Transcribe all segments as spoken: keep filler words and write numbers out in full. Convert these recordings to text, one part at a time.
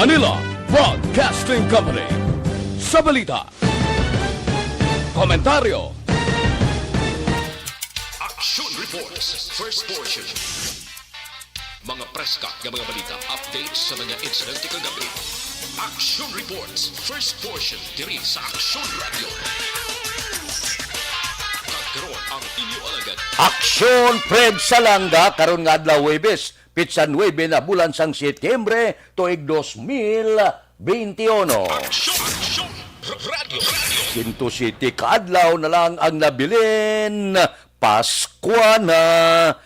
Manila Broadcasting Company. Sa balita, komentaryo, Action Reports, first portion. Mga preska nga mga balita, updates sa mga insidente kagabi. Action Reports, first portion, diri sa Action Radio. Kag karon ang inyo alagad. Action Fred Salanga, karon nga adlaw, Huwebes, pitsa nuebe na bulan sang Setyembre, tuig dos mil beinti uno. Action, Action, Radio, Radio. Sento siyete ka adlaw na lang ang nabilin. Paskwa na.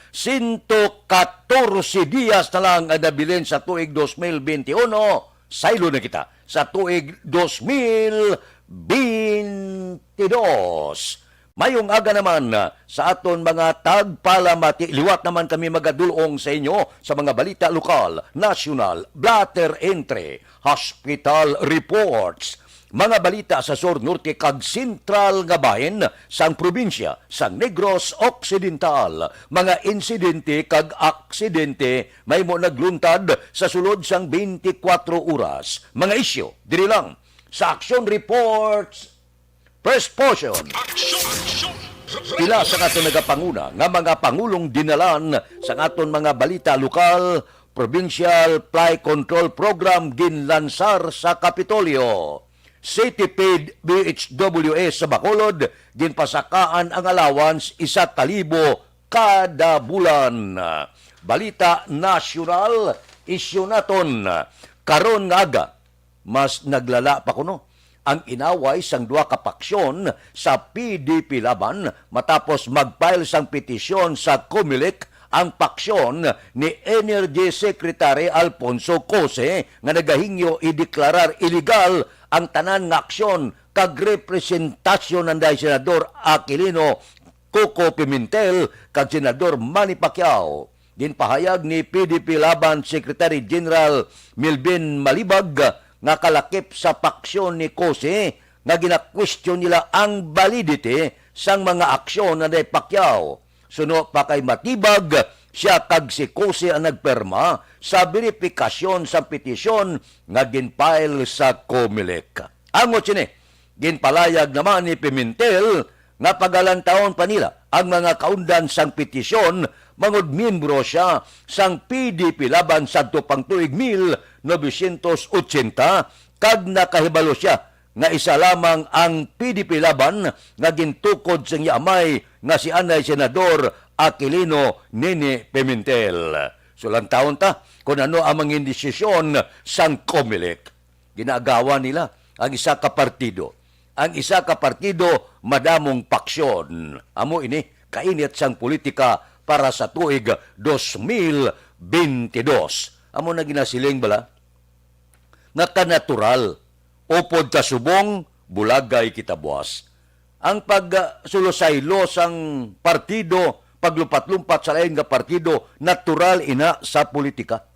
Sento katorse diyas na lang ang nabilin sa tuig dos mil beinti uno. Saylo na kita sa tuig dos mil beinti dos. Mayong aga naman, ah, sa aton mga tagpalamati. Liwat naman kami magadulong sa inyo sa mga balita lokal, nasyonal, blatter entry, hospital reports, mga balita sa sur, norte, kag sentral nga bahin sang probinsya sang Negros Occidental, mga insidente kag aksidente mahimo nagluntad sa sulod sang twenty-four oras, mga isyu diri lang sa Action Reports. First portion. Action, action. Pila sa aton nagapanguna nga mga pangulong dinalan sa aton mga balita lokal, provincial fly control program ginlansar sa Kapitolyo. City Paid B H W S sa Bacolod, ginpasakaan ang allowance isa ka libo kada bulan. Balita nasyonal, isyu naton karon nga aga. Mas naglala pa kuno ang inaway sang duha ka paksyon sa P D P Laban matapos mag-file sang petisyon sa Comelec ang paksyon ni Energy Secretary Alfonso Cose nga nagahingyo ideklarar iligal ang tanan nga aksyon kag representasyon anday Senador Aquilino Coco Pimentel kag Senador Manny Pacquiao. Ginpahayag ni P D P Laban Secretary General Melvin Malibag nga kalakip sa paksyon ni Cose nga ginakwestiyon nila ang validity sang mga aksyon ni Pacquiao. Suno pa kay Matibag, sia kag si Cose ang nagpirma sa beripikasyon sa petisyon nga gin-file sa Comelec. Angot sini, ginpalayag naman ni Pimentel nga pagalantawon pa nila ang mga kaundan sang petisyon bangod miyembro sia sang P D P Laban sadto pang tuig mil novecientos ochenta, kag nakahibalo sia nga isa lamang ang P D P Laban nga gintukod sang iya amay nga si anay Senador Aquilino Nene Pimentel. So, lantawon ta kung ano ang mga desisyon sang Comelec. Ginaagawan nila ang isa ka partido. Ang isa ka partido, madamong paksyon. Amo ini kainit sang politika para sa tuig dos mil bentidós. Amo na ginasiling bala nga kanatural, upod ka subong, bulagay kita buas. Ang pagsulusaylo sang partido, paglumpat-lumpat sa lain nga partido, natural ina sa politika.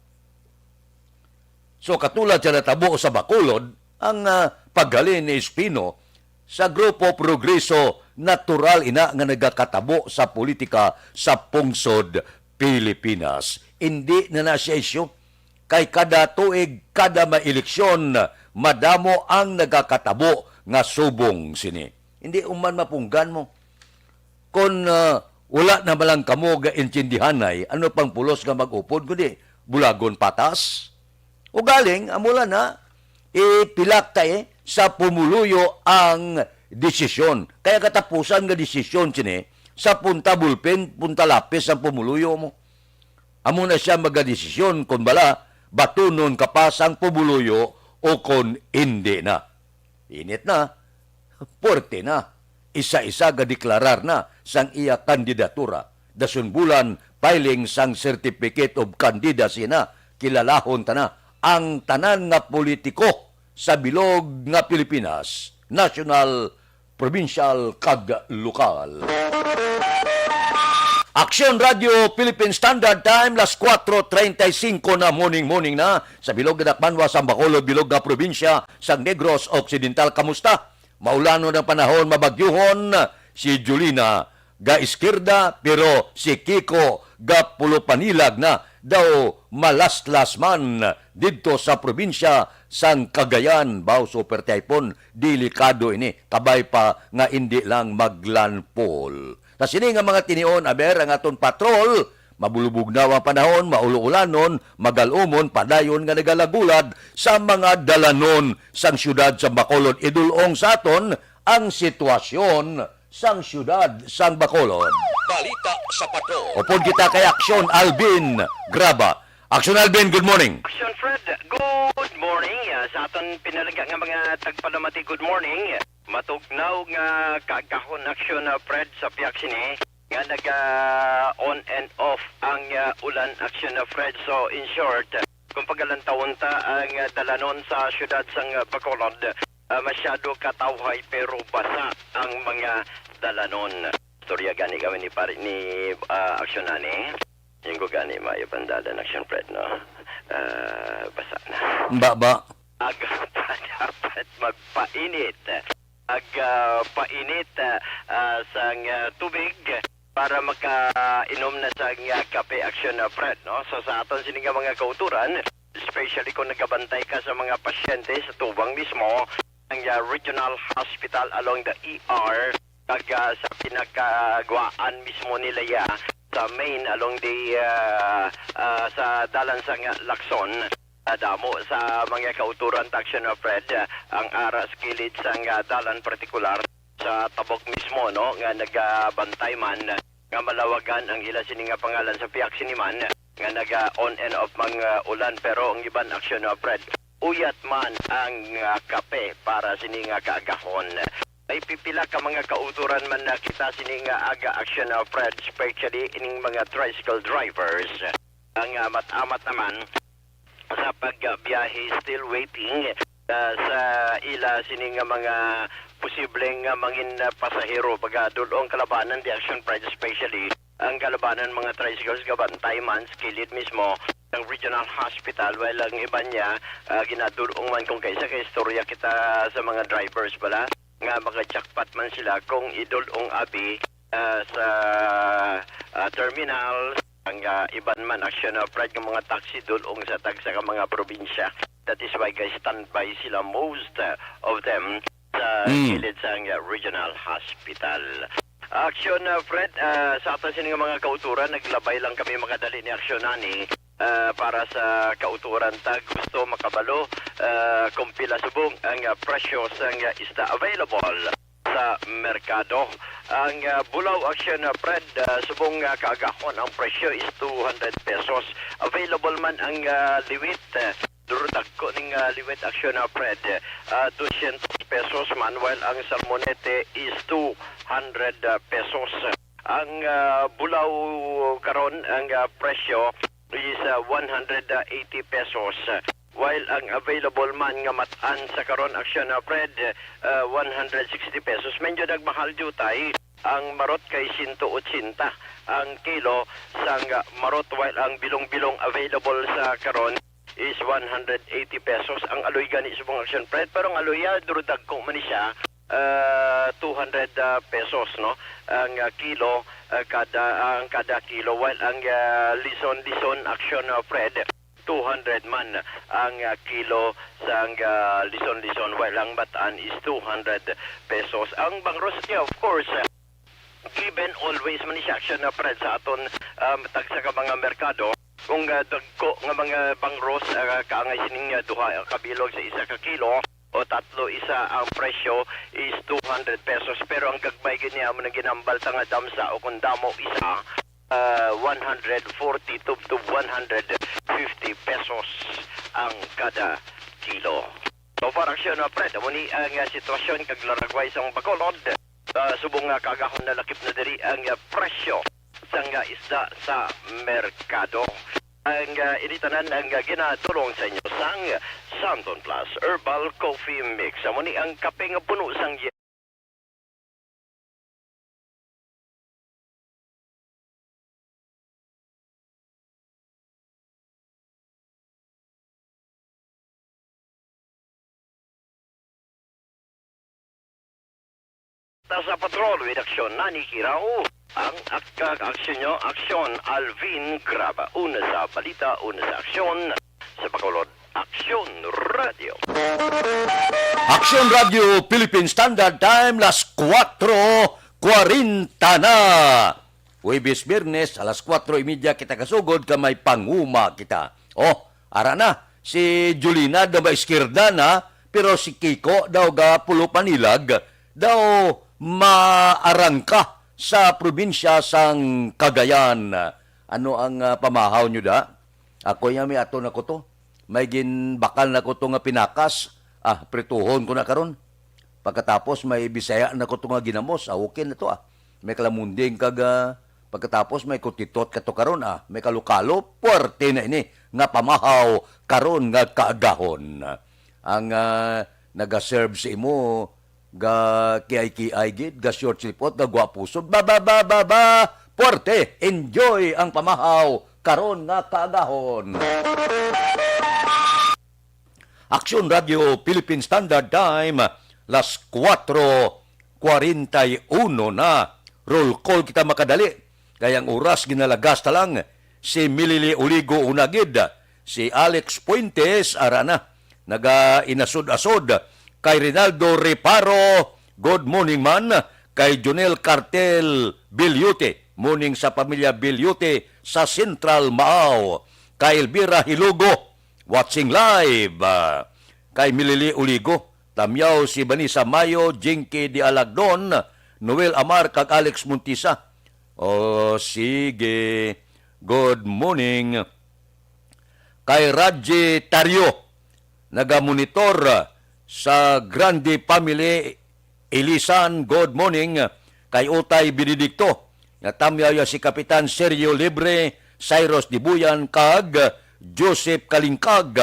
So, katulad sa natabo sa Bacolod, ang, ah, paghalin ni Espino sa Grupo Progreso, natural ina nga nagakatabo sa politika sa pungsod Pilipinas. Indi na na siya isyu, kay kada tuig, kada may eleksyon, madamo ang nagakatabo nga subong sini. Hindi man mapunggan mo. Kon, ah, wala na man lang kamo gaintindihanay, ano pang pulos nga mag-upod, kundi bulagon patas? Ugaling, amo lang na, ipilak ta, eh, sa pumuluyo ang desisyon. Kaya katapusan nga desisyon sini, sa punta bulpen, punta lapis ang pumuluyo mo. Amo na siya magadesisyon kon bala batunon ka pa sang pumuluyo o kon indi na. Init na, puwerte na, isa-isa gadeklarar na sang iya kandidatura. Dason bulan, filing sang Certificate of Candidacy na, kilalahon ta na ang tanan nga politiko sa bilog nga Pilipinas, nasyonal, provincial, kag lokal. Aksyon Radio Philippine Standard Time, las kuwatro treinta y cinco na, morning, morning na. Sa bilog nga dakbanwa sang Bacolod, bilog nga probinsya sang Negros Occidental, kamusta? Maulanon ang panahon, mabagyuhon. Si Julina ga-iskierda, pero si Kiko ga-pulupanilag na. daw malastlas man didto sa probinsya sang Cagayan, baw super typhoon, delikado ini, kabay pa nga indi lang maglandfall. Sa sini nga mga tinion, aber, ang aton patrol, mabulubog na ang panahon, maulo-ulanon, magal-umon, padayon nga nagalagulad sa mga dalanon sang siyudad sa Bacolod. Idulong sa aton ang sitwasyon sang siyudad sang Bacolod. Balita sa Patrol. Upod kita kay Aksyon Alvin Graba. Aksyon Alvin, good morning. Action Fred, good morning. Ah, sa aton pinalaga nga mga tagpalamati, good morning. Matugnaw nga kaagahon, Action, ah, Fred, sa pihak sini nga naga on and off ang, ah, ulan, Action, ah, Fred. So, in short, kung pagalantawon ta ang, ah, dalanon sa siyudad sang, ah, Bacolod, ah, masyado katawhay pero basa ang mga dalanon. Istorya gani kami ni pare ni, ah, Aksyon ani. Yung ko gani maayo pandalan, Action Fred, no? Ah, basa na. Ba, ba? Aga pa dapat magpainit. Aga painit, ah, ah, sang, ah, tubig para makainom na sang, ah, kape, Action, ah, Fred, no? So, sa aton sini nga mga kauturan, especially kung nagabantay ka sa mga pasyente sa tubang mismo, ang, ah, Regional Hospital along the E R, kag, ah, sa pinakaguwaan mismo nila ya, sa main along the, ah, ah, sa dalan sang Lacson. Ah, damo sa mga kauturan, Action, ah, Fred, ah, ang ara sa kilid sang, ah, dalan, partikular sa tabok mismo, no, nga nagabantay man, nga malawagan ang ila sini nga pangalan sa pihak sini man nga naga on and off mang, ah, ulan, pero ang iban, Action, ah, Fred, uyat man ang, ah, kape para sini nga kaagahon. May pipila ka mga kauturan man na kita sini nga aga, Action, ah, Fred, especially ining mga tricycle drivers, ang, ah, amat-amat naman sa pagbiyahe, still waiting, ah, sa ila sini nga mga posibleng, ah, mangin, ah, pasahero. Pagadulong kalabanan di, Action Fred, especially ang kalabanan mga tricycles gabantay man sa kilid mismo ng Regional Hospital, while ang iban niya, ah, ginadulong man kung kaisa kay istorya kita sa mga drivers bala nga maka-jackpot man sila kung idulong abi, ah, sa, ah, terminal. Ang, ah, iban man, Action, ah, Fred, nga mga taxi dulong sa tagsa ka mga probinsya. That is why, guys, standby sila, most, ah, of them sa Mm. kilid sang, ah, regional hospital. Action, ah, Fred, ah, sa aton sini nga mga kauturan, naglabay lang kami makadali ni Action ani, ah, para sa kauturan ta gusto makabalo, ah, kung pila subong ang, ah, presyo sang, ah, isda available sa merkado. Ang, ah, bulaw, Action, ah, Fred, ah, subong nga kaagahon, ang presyo is two hundred pesos. Available man ang, ah, liwit, ah, duro dagko ning, ah, liwit, Action, ah, Fred, ah, dosyentos pesos man, while ang salmonete is two hundred, ah, pesos. Ang, ah, bulaw karon, ang, ah, presyo is, ah, one hundred eighty pesos, while ang available man nga mat-an sa karon, Action, ah, Fred, ah, one hundred sixty pesos. Medyo nagmahal diutay ang marot kay sento ochenta ang kilo sang, ah, marot, while ang bilong-bilong available sa karon is one hundred eighty pesos. Ang aloy gani subong, Action, Fred, pero ang aloy, ah, duro dagko man ni siya, ah, two hundred, ah, pesos, no? Ang, ah, kilo, ah, kada, ang kada kilo, while ang, ah, lison-lison, Action, ah, Fred, two hundred man ang, ah, kilo sang, ah, lison-lison, while ang mat-an is two hundred pesos. Ang bangros niya, of course, ah, given always man ni siya, Action, ah, Fred, sa aton, um, tagsa ka mga merkado. Kung, ah, dagko nga mga bangros, ah, kaangay sining, ah, duha ka bilog sa isa ka kilo o tatlo isa, ang presyo is two hundred pesos. Pero ang gagmay gid niya, amo nang ginambal ta nga damsa o kung damo isa, ah, one hundred forty to, to one hundred fifty pesos ang kada kilo. So far, Action, ah, Fred, amo ni ang, ah, sitwasyon kag laragway sang Bacolod. Ah, subong nga kaagahon, nalakip na diri ang, ah, presyo sang, ah, isda sa merkado. Ang, ah, ini tanan ang, ah, ginadulong sa inyo sang Santon Plus Herbal Coffee Mix. Amo ni ang kape nga puno sang Ta sa Patrol with Action, Nani Kirao. Ang ak-, kag aksyon nyo, aksyon, Alvin Graba. Una sa balita, una sa aksyon, sa Bacolod, Aksyon Radio. Aksyon Radio Philippine Standard Time, las kuwatro kwarenta na. Huwebes, Biyernes, alas kuwatro y media kita kasugod ka may panguma kita. Oh, ara na, si Julina daw maiskirda na, pero si Kiko daw ga pulo panilag, daw maarangka sa probinsya sang Cagayan. Ano ang, ah, pamahaw nyo da? Ako ya may ato na ko to. May ginbakal na ko to nga pinakas. Ah, prituhon ko na karon. Pagkatapos may Bisaya na ko to nga ginamos. Ah, okay na to, ah. May kalamunding kag, ah, pagkatapos may kutitot ka to karon, ah. May kalokalo, puwerte na ini nga pamahaw karon nga kaagahon. Ang, ah, nagaserve sa imo, ga kiay-kiay gid, ga short slipot, ga gwapuson. Ba, ba, ba, ba, ba! Puwerte! Enjoy ang pamahaw karon nga kaagahon. Aksyon Radio Philippine Standard Time, las kuwatro kwarenta y uno na. Roll call kita makadali. Kay ang oras ginalagas ta lang. Si Milili Oligo una gid, si Alex Fuentes ara na, nagainasod-asod. Kay Rinaldo Reparo, good morning man. Kay Jonel Cartel Bilyute, morning sa pamilya Bilyute sa Central Maao. Kay Elvira Hilugo, watching live. Ah, kay Milili Oligo, tamyaw si Vanessa Mayo, Jinky de Alagdon, Noel Amar, kag Alex Montisa. Oh, sige. Good morning. Kay Raji Tario, nagamonitor sa Grande Family, Ilisan, good morning. Kay Utay Benedicto, natamyaw ya si Kapitan Sergio Libre, Cyrus Dibuyan, kag Joseph Kalingkag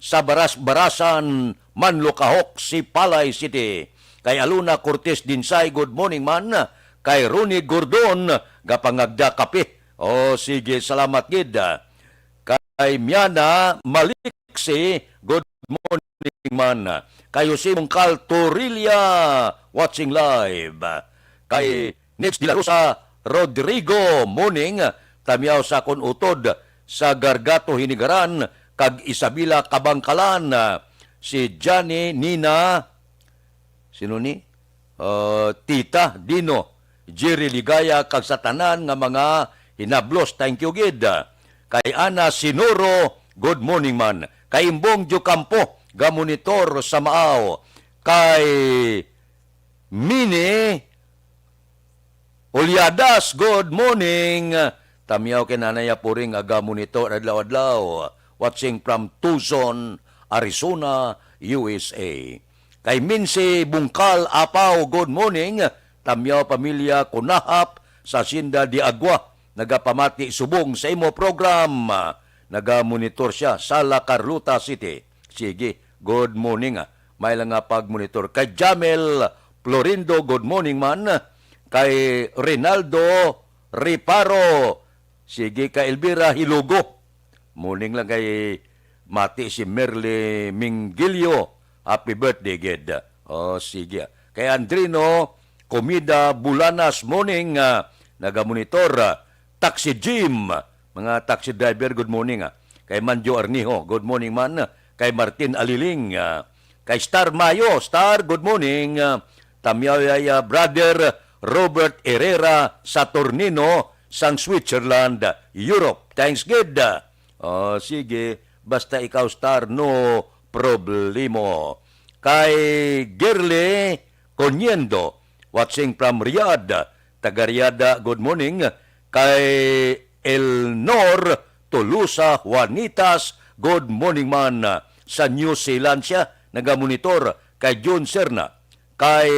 sa Baras-Barasan, Manlukahok, Sipalay City. Kay Aluna Cortez Dinsay, good morning man. Kay Ronnie Gordon, gapangagda kape. Oh, sige, salamat gid. Kay Miana Maliksi, good morning man. Kay Jose Mongcal Torilla, watching live. Kay Nix de la Rosa Rodrigo, morning. Tamyaw sa akon utod sa Gargato Hinigaran kag Isabela Kabangkalan. Si Johnny, Nina, sino ni? Ah, Tita Dino, Jerry Ligaya, kag sa tanan nga mga hinablos. Thank you gid. Kay Ana Sinoro, good morning man. Kay Imbong Diocampo, gamonitor sa Maao. Kay Mini Olyadas, good morning. Tamyaw kay Nanay Apuring, aga monitor adlaw-adlaw. Watching from Tucson, Arizona, U S A. Kay Minsi Bungkal Apaw, good morning. Tamyaw pamilya Kunahap sa Hacienda de Agua, nagapamati subong sa imo program. Nagamonitor siya sa La Carlota City. Sige, good morning, ah. May lang nga pag-monitor. Kay Jamel Florindo, good morning man. Kay Rinaldo Riparo, sige, kay Elvira Hilugo. Morning lang kay mati si Merly Mingilio. Happy birthday, gid. Oh, sige. Kay Andrino Comida Bulanas, morning, ah, nagamonitor, ah, Taxi Jim, mga taxi driver, good morning, ah. Kay Manjo Arnijo, good morning man. Kay Martin Aliling, ah, kay Star Mayo, Star, good morning, ah. Tamyaw yay, ah, Brother Robert Herrera Saturnino sang Switzerland, Europe. Thanks gid. Oh, sige, basta ikaw, Star, no problemo. Kay Girly Coniendo, watching from Riyadh. Taga Riyadh, good morning. Kay Elnor Tolosa Juanitas, good morning man. Sa New Zealand siya nagamonitor. Kay Jun Serna, kay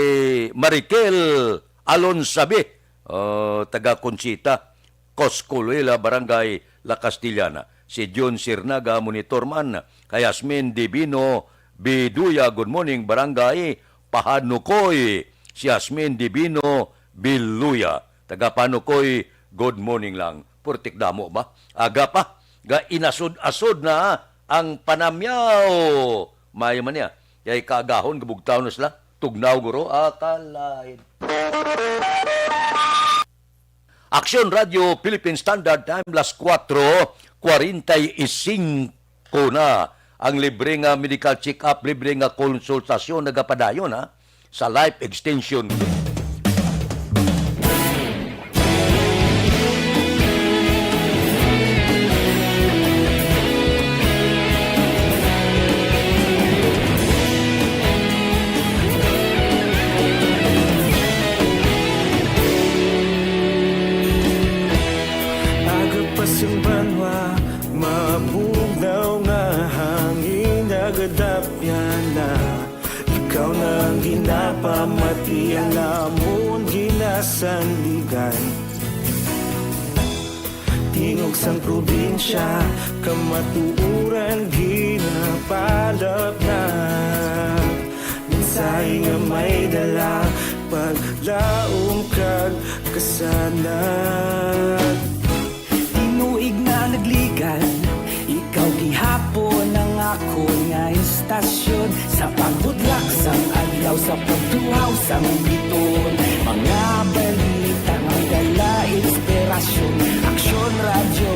Marikel Alonsabi, oh, taga Conchita, Coscolila, Barangay La Castellana. Si Jun Sirnaga, monitor man. Kay Yasmin Divino Biduya, good morning, Barangay Pahanukoy. Si Yasmin Divino Biluya, taga Pahanukoy, good morning lang. Purtik damo ba? Aga pa, ga inasod-asod na ang panamyaw. Maayo man niya. Kay kaagahon, gabugtaw na sila. Tugnaw, guro. Akalain. Aksyon Radio Philippine Standard Time, las kuwatro kwarenta y singko na. Ang libre nga medical check-up, libre nga konsultasyon nagapadayon, ha, sa Life Extension. Aga pa sing banwa, mabugnaw nga hangin, nagadapyan na. Ikaw na ang ginapamati, ang amon ginasandigan. Tingog sang probinsya, kamatuoran ginapalapnag. Mensahe nga may dala, paglaom kag kasanag. Tinuig na nagligan, ikaw gihapon ang akon nga istasyon. Sa pagbudlak sang adlaw, sa pagtuhaw sang biton, mga balita nga dala inspirasyon. Aksyon Radyo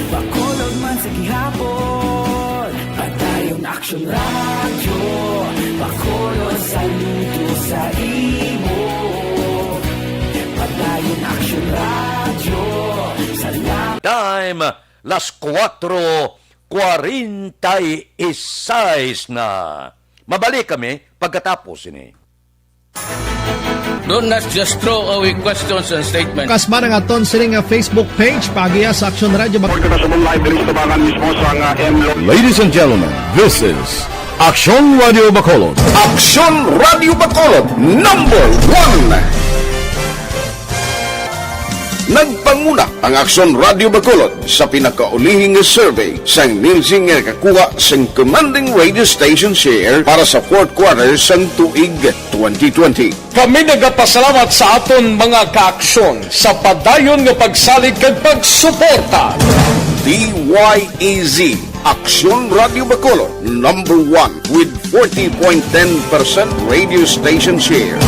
Bacolod man sa gihapon. Padayon Aksyon Radyo Bacolod, saludo sa imo. Padayon Aksyon Radyo, salamat. Time, las kuwatro kwarenta y seis na. Mabalik kami pagkatapos ini. Do not just throw away questions and statements. Kasma ang aton sini nga Facebook page, paagiha sa Aksyon Radyo Bac- Kita sa live diri sa tabangan mismo sa nga M L O. Ladies and gentlemen, this is Aksyon Radio Bacolod. Aksyon Radio Bacolod, number one. Nagpanguna ang Aksyon Radio Bacolod sa pinakaulihing survey sang Nielsen nga nakakuha sang commanding radio station share para sa fourth quarter sang tuig twenty twenty. Kami nagapasalamat sa aton mga kaaksyon sa padayon nga pagsalig kag pagsuporta. D Y E Z, Aksyon Radio Bacolod, number one with forty point ten percent radio station share.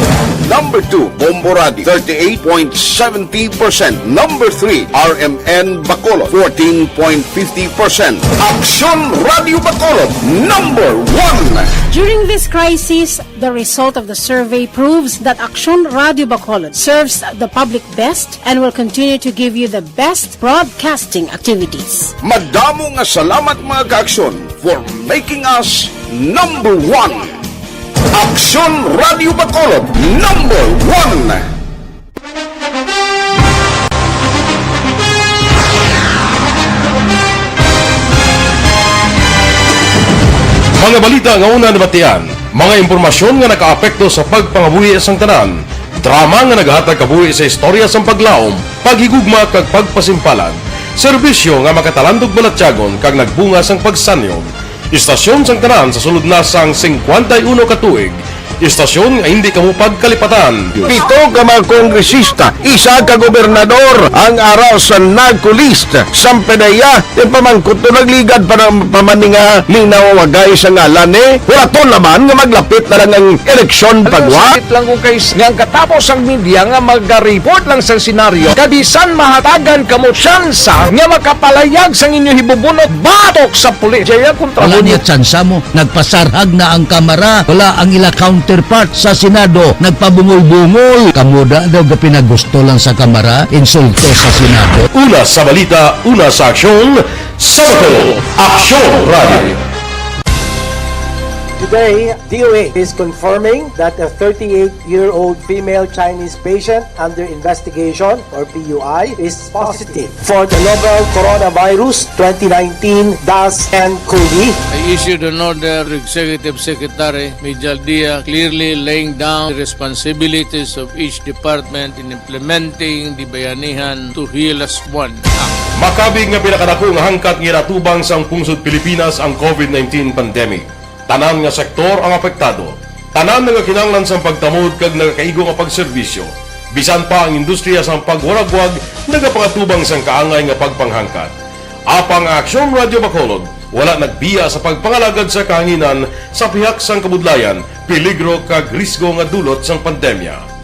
Number two, Bombo Radio, thirty-eight point seventy percent. Number three, R M N Bacolod, fourteen point fifty percent. Aksyon Radio Bacolod, number one. During this crisis, the result of the survey proves that Aksyon Radio Bacolod serves the public best and will continue to give you the best broadcasting activities. Madamo nga salamat, mga kaaksyon, for making us number one. Aksyon Radio Bacolod, number one. Mga balita nga una nabatian, mga impormasyon nga nakaapekto sa pagpangabuhi sang tanan, drama nga nagahatag kabuhi sa istorya sang paglaom, paghigugma kag pagpasimpalan, serbisyo nga makatalandog balatyagon kag nagbunga sang pagsanyog. Istasyon sang tanan sa sulod na sang singkwenta y uno ka tuig. Istasyon nga hindi kamo pagkalipatan. Pito ka mga kongresista, isa ka gobernador ang ara sa NAGCO list. Sampanaya, ipamangkot to nagligad pa ng pamaninga ning nawawagay sa ngalan ni Huraton naman nga maglapit na lang ang eleksyon Ano pagwa. Sakit lang kung kay nga ang katapos ang media nga magaripot lang sa senaryo, kabisan mahatagan kamo tsansa nga makapalayag sang inyo hibubunot batok sa pulis. Jaya kontra Wala mo niya niya. Tsansa mo. Nagpasarhag na ang Kamara. Wala ang ila counterpart sa Senado. Nagpabungol-bungol. Kamo da daw gapinagusto lang sa Kamara. Insulto sa Senado. Una sa balita, una sa aksyon, sa Bacolod, Aksyon Radio. Today, D O A is confirming that a thirty-eight-year-old female Chinese patient under investigation, or P U I, is positive for the novel coronavirus twenty nineteen dash N COVID. I issued an order to Executive Secretary Mijal Dia, clearly laying down the responsibilities of each department in implementing the Bayanihan to Heal As One Act. Makabig nga pinakadako nga hangkat nga ginatubang sang pungsod Pilipinas ang COVID nineteen pandemic. Tanan nga sektor ang apektado. Tanan nagakinahanglan sang pagtamod kag nagakaigo nga pagserbisyo. Bisan pa ang industriya sang pagwaragwag nagapangatubang sang kaangay nga pagpanghangkat. Apang ang Aksyon Radio Bacolod wala nagbiya sa pagpangalagad sa kahanginan sa pihak sang kabudlayan, peligro kag risgo nga dulot sang pandemya.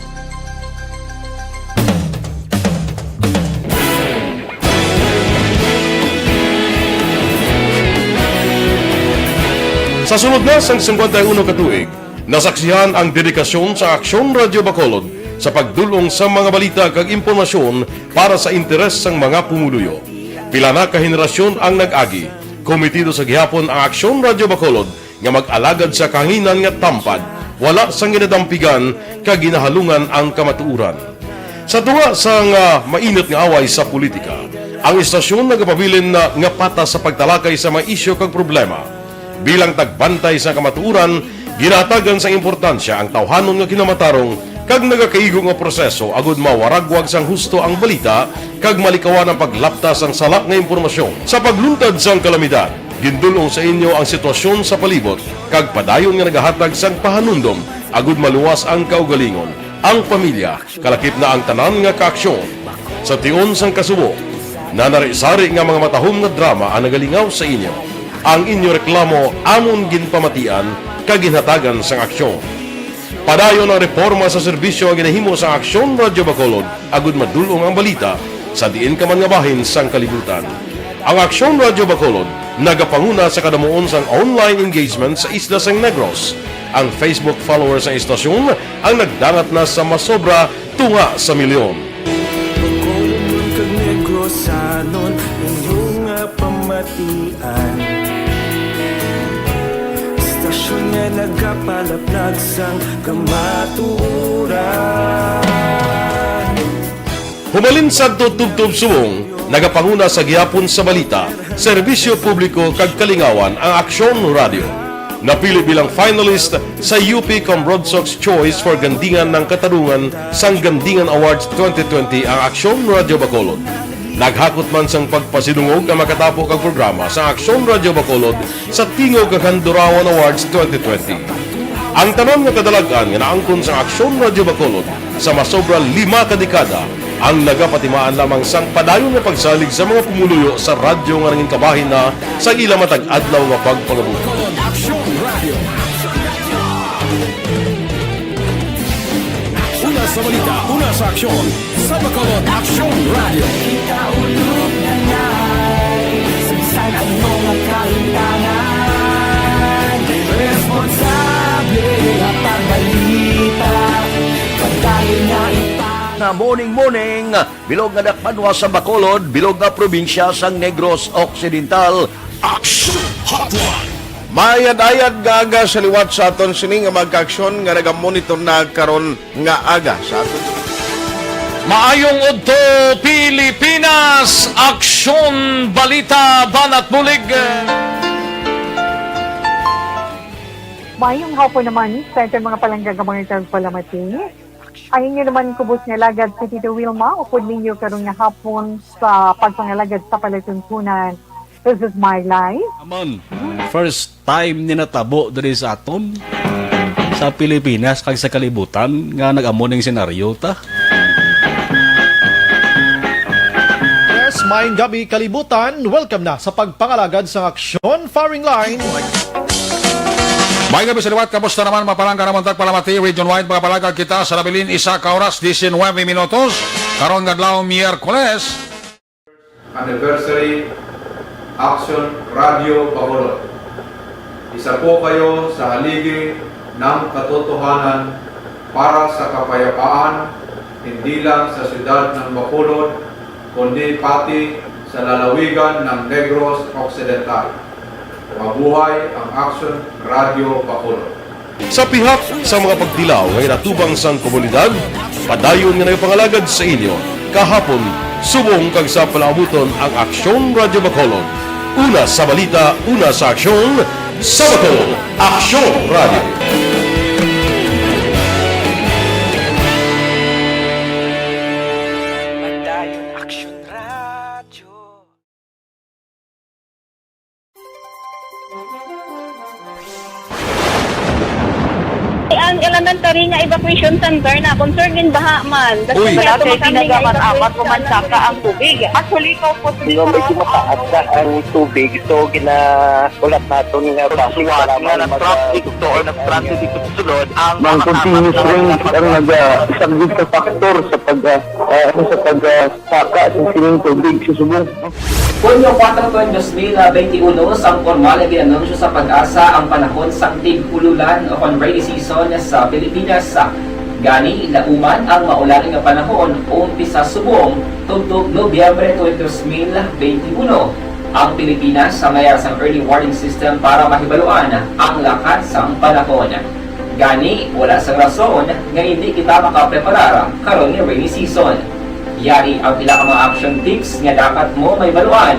Sa sulod na sang singkwenta y uno ka tuig, nasaksihan ang dedikasyon sa Aksyon Radyo Bacolod sa pagdul-ong sa mga balita kag impormasyon para sa interes sang mga pumuluyo. Pila na ka henerasyon ang nag-agi. Komitido sa gihapon ang Aksyon Radyo Bacolod nga mag-alagad sa kahanginan nga tampad, wala sang ginadampigan kag ginahalungan ang kamatuoran. Sa tunga sang, ah, mainit nga away sa politika, ang istasyon nagapabilin na nga patas sa pagtalakay sa mga isyu kag problema. Bilang tagbantay sa kamatuoran, ginahatagan sang importansya ang tawhanon nga kinamatarong kag nagakaigo nga proseso agud mawaragwag sang husto ang balita kag malikawan ang paglapta sang sala nga impormasyon. Sa pagluntad sang kalamidad, gindul-ong sa inyo ang sitwasyon sa palibot kag padayon nga nagahatag sang pahanumdom agud maluwas ang kaugalingon, ang pamilya, kalakip na ang tanan nga kaaksyon. Sa tion sang kasubo, nanari-sari nga mga matahom nga drama ang nagalingaw sa inyo. Ang inyo reklamo amon ginpamatian kag ginhatagan sang aksyon. Padayon ang reporma sa serbisyo nga ginahimo sa Aksyon Radyo Bacolod agud madul-ong ang balita sa diin ka man nga bahin sang kalibutan. Ang Aksyon Radyo Bacolod nagapanguna sa kadamuon sang online engagement sa isla sang Negros. Ang Facebook followers sang istasyon ang nagdangat na sa masobra tunga sa milyon. Bacolod man kag Negrosanon, inyo nga pamatian. Istasyon nga nagapalaplag sang kamatuoran. Hubalin sadto tubtob subong, nagapanguna sa gihapon sa balita, serbisyo publiko kag kalingawan ang Aksyon Radyo. Napili bilang finalist sa U P Combrodsoc's Choice for Gandingan ng Katarungan sang Gandingan Awards twenty twenty ang Aksyon Radyo Bacolod. Naghakot man sang pagpasidungog ang makatapo kag programa sa Aksyon Radyo Bacolod sa Tingog kag Handurawan Awards twenty twenty. Ang tanan nga kadalag-an nga naangkon sang Aksyon Radyo Bacolod sa masobra lima ka dekada ang nagapatimaan lamang sang padayon nga pagsalig sa mga pumuluyo sa radyo nga nangin kabahin na sa ila matag adlaw nga pagpangabuhi. Aksyon Radyo. Una sa balita, una sa aksyon, sa Bacolod Aksyon Radyo. Kita ulog na nai, sa bisan ano nga kahitangan, responsable nga pagbalita, pagdali na ipa- Nga morning, morning. Bilog nga dakbanwa sa Bacolod, bilog nga probinsya sang Negros Occidental. Action Hotline. Mayad-ayad nga aga sa liwat sa aton sini nga mga kaaksyon nga nagamonitor na karon nga aga sa aton. Maayong udto, Pilipinas! Aksyon, balita, banat, bulig. Mayong hapon naman sa aton mga palangga nga mga tagpalamati. Ang inyo naman kubos nga alagad si Tito Wilma, upod ninyo karon nga hapon sa pagpangalagad sa palatuntunan. This is my life. Amon, first time ni natabo diri sa aton, sa Pilipinas kag sa kalibutan nga nag-amo ning senaryo ta. Yes, maayong gabi, kalibutan. Welcome na sa pagpangalagad sa Aksyon Firing Line. May gabi sa liwat, kamusta naman, mapalangga naman tagpalamati, region wide, mga palagad kita sa nabilin, isa ka oras, diecinuebe minutos, karon nga adlaw, Miyerkules. Anniversary, Action Radio Bacolod. Isa po kayo sa haligi ng katotohanan para sa kapayapaan, hindi lang sa siyudad ng Bacolod, kundi pati sa lalawigan ng Negros Occidental. Mabuhay ang Action Radio Bacolod. Sa pihak sa mga pagtilaw nga ginatubang sang komunidad, padayon nga nagapangalagad sa inyo kahapon, subong kag sa palaabuton ang Aksyon Radio Bacolod. Una sa balita, una sa aksyon, sa Bacolod, Aksyon Radio. Padayon Aksyon Radio. Ang Wala man tari nga evacuation center na, concern din baha man. Uy. Wala kay tinaga man amat o mansaka ang tubig. Actually, ikaw po, Di ba, medyo mataas na ang tubig, so gina-, ulat naton nga Kasuwat para nga man nag-traffic mag-, to or nag-transit dito sa sulod, ang Ang mga continuous tapat na rain ang mga naga-, isang big factor sa pag, ah, ah, ano, sa pag, ah, saka sa sining tubig sa subong. Hunyo kuwatro, dos mil benti uno, sang pormal nga gin-anunsyo sa PAGASA ang panahon sang tig-ululan o kon rainy season sa Pilipinas. Gani, nauman ang maulan nga panahon umpisa subong tubtob Nobyembre twenty, dos mil benti uno. Ang Pilipinas, sa may ara sang early warning system para mahibaluan ang lakat sang panahon. Gani, wala sang rason nga indi kita makapreparar karon nga rainy season. Yari ang pila ka mga action tips nga dapat mo mahibaluan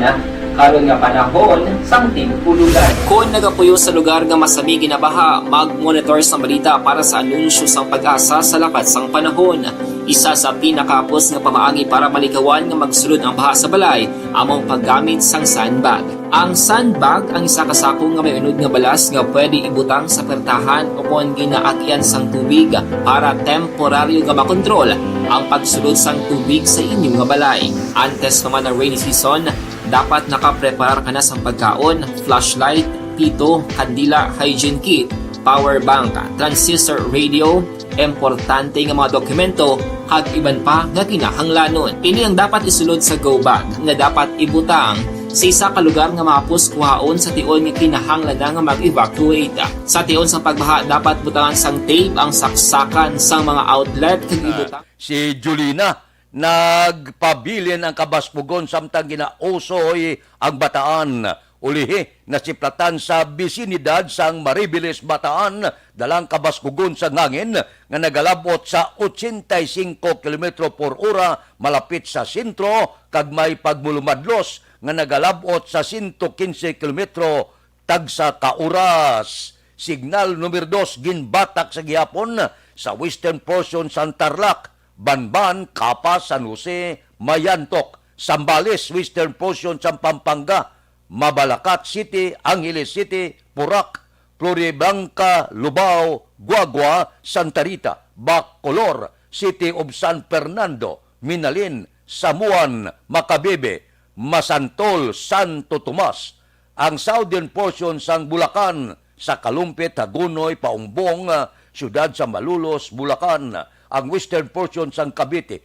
karon nga panahon sang tig-ululan. Kon nagapuyo sa lugar nga masami ginabaha, mag-monitor sang balita para sa anunsyo sang PAGASA sa lakat sang panahon. Isa sa pinakahapos nga pamaagi para malikawan nga magsulod ang baha sa balay amo ang paggamit sang sandbag. Ang sandbag ang isa ka sako nga may unod nga balas nga pwede ibutang sa pertahan o kon ginaagyan sang tubig para temporaryo nga makontrol ang pagsulod sang tubig sa inyo nga balay. Antes pa man ang rainy season, dapat nakapreparar ka na sang pagkaon, flashlight, pito, kandila, hygiene kit, power bank, transistor radio, importante nga mga dokumento, kag iban pa nga kinahanglanon. Ini ang dapat isulod sa go bag nga dapat ibutang sa isa ka lugar nga mahapos kuhaon sa tion nga kinahanglan na nga mag-evacuate. Sa tion sang pagbaha, dapat butangan sang tape ang saksakan sang mga outlet kag Ah, ibutang si Julina nagpabilin ang kabaspugon samtang ginausoy ang bataan. Ulihi, nasiplatan sa bisinidad sang Mariveles Bataan, dalang kabaskugon sang hangin nga nagalab-ot sa ochenta y cinco kilometro por ora malapit sa sentro kag may pagmulumadlos nga nagalab-ot sa sento kinse kilometro tagsa ka oras. Signal number dos ginbatak sa gihapon sa western portion sang Tarlac, Banban, Capas, San Jose, Mayantoc, Zambales, western portion sang Pampanga, Mabalacat City, Angeles City, Porac, Floridablanca, Lubao, Guagua, Santa Rita, Bacolor, City of San Fernando, Minalin, Samuan, Macabebe, Masantol, Santo Tomas, ang southern portion sang Bulacan, sa Calumpit, Hagonoy, Paumbong, ah, siyudad sa Malolos, Bulacan, ang western portion sang Cavite,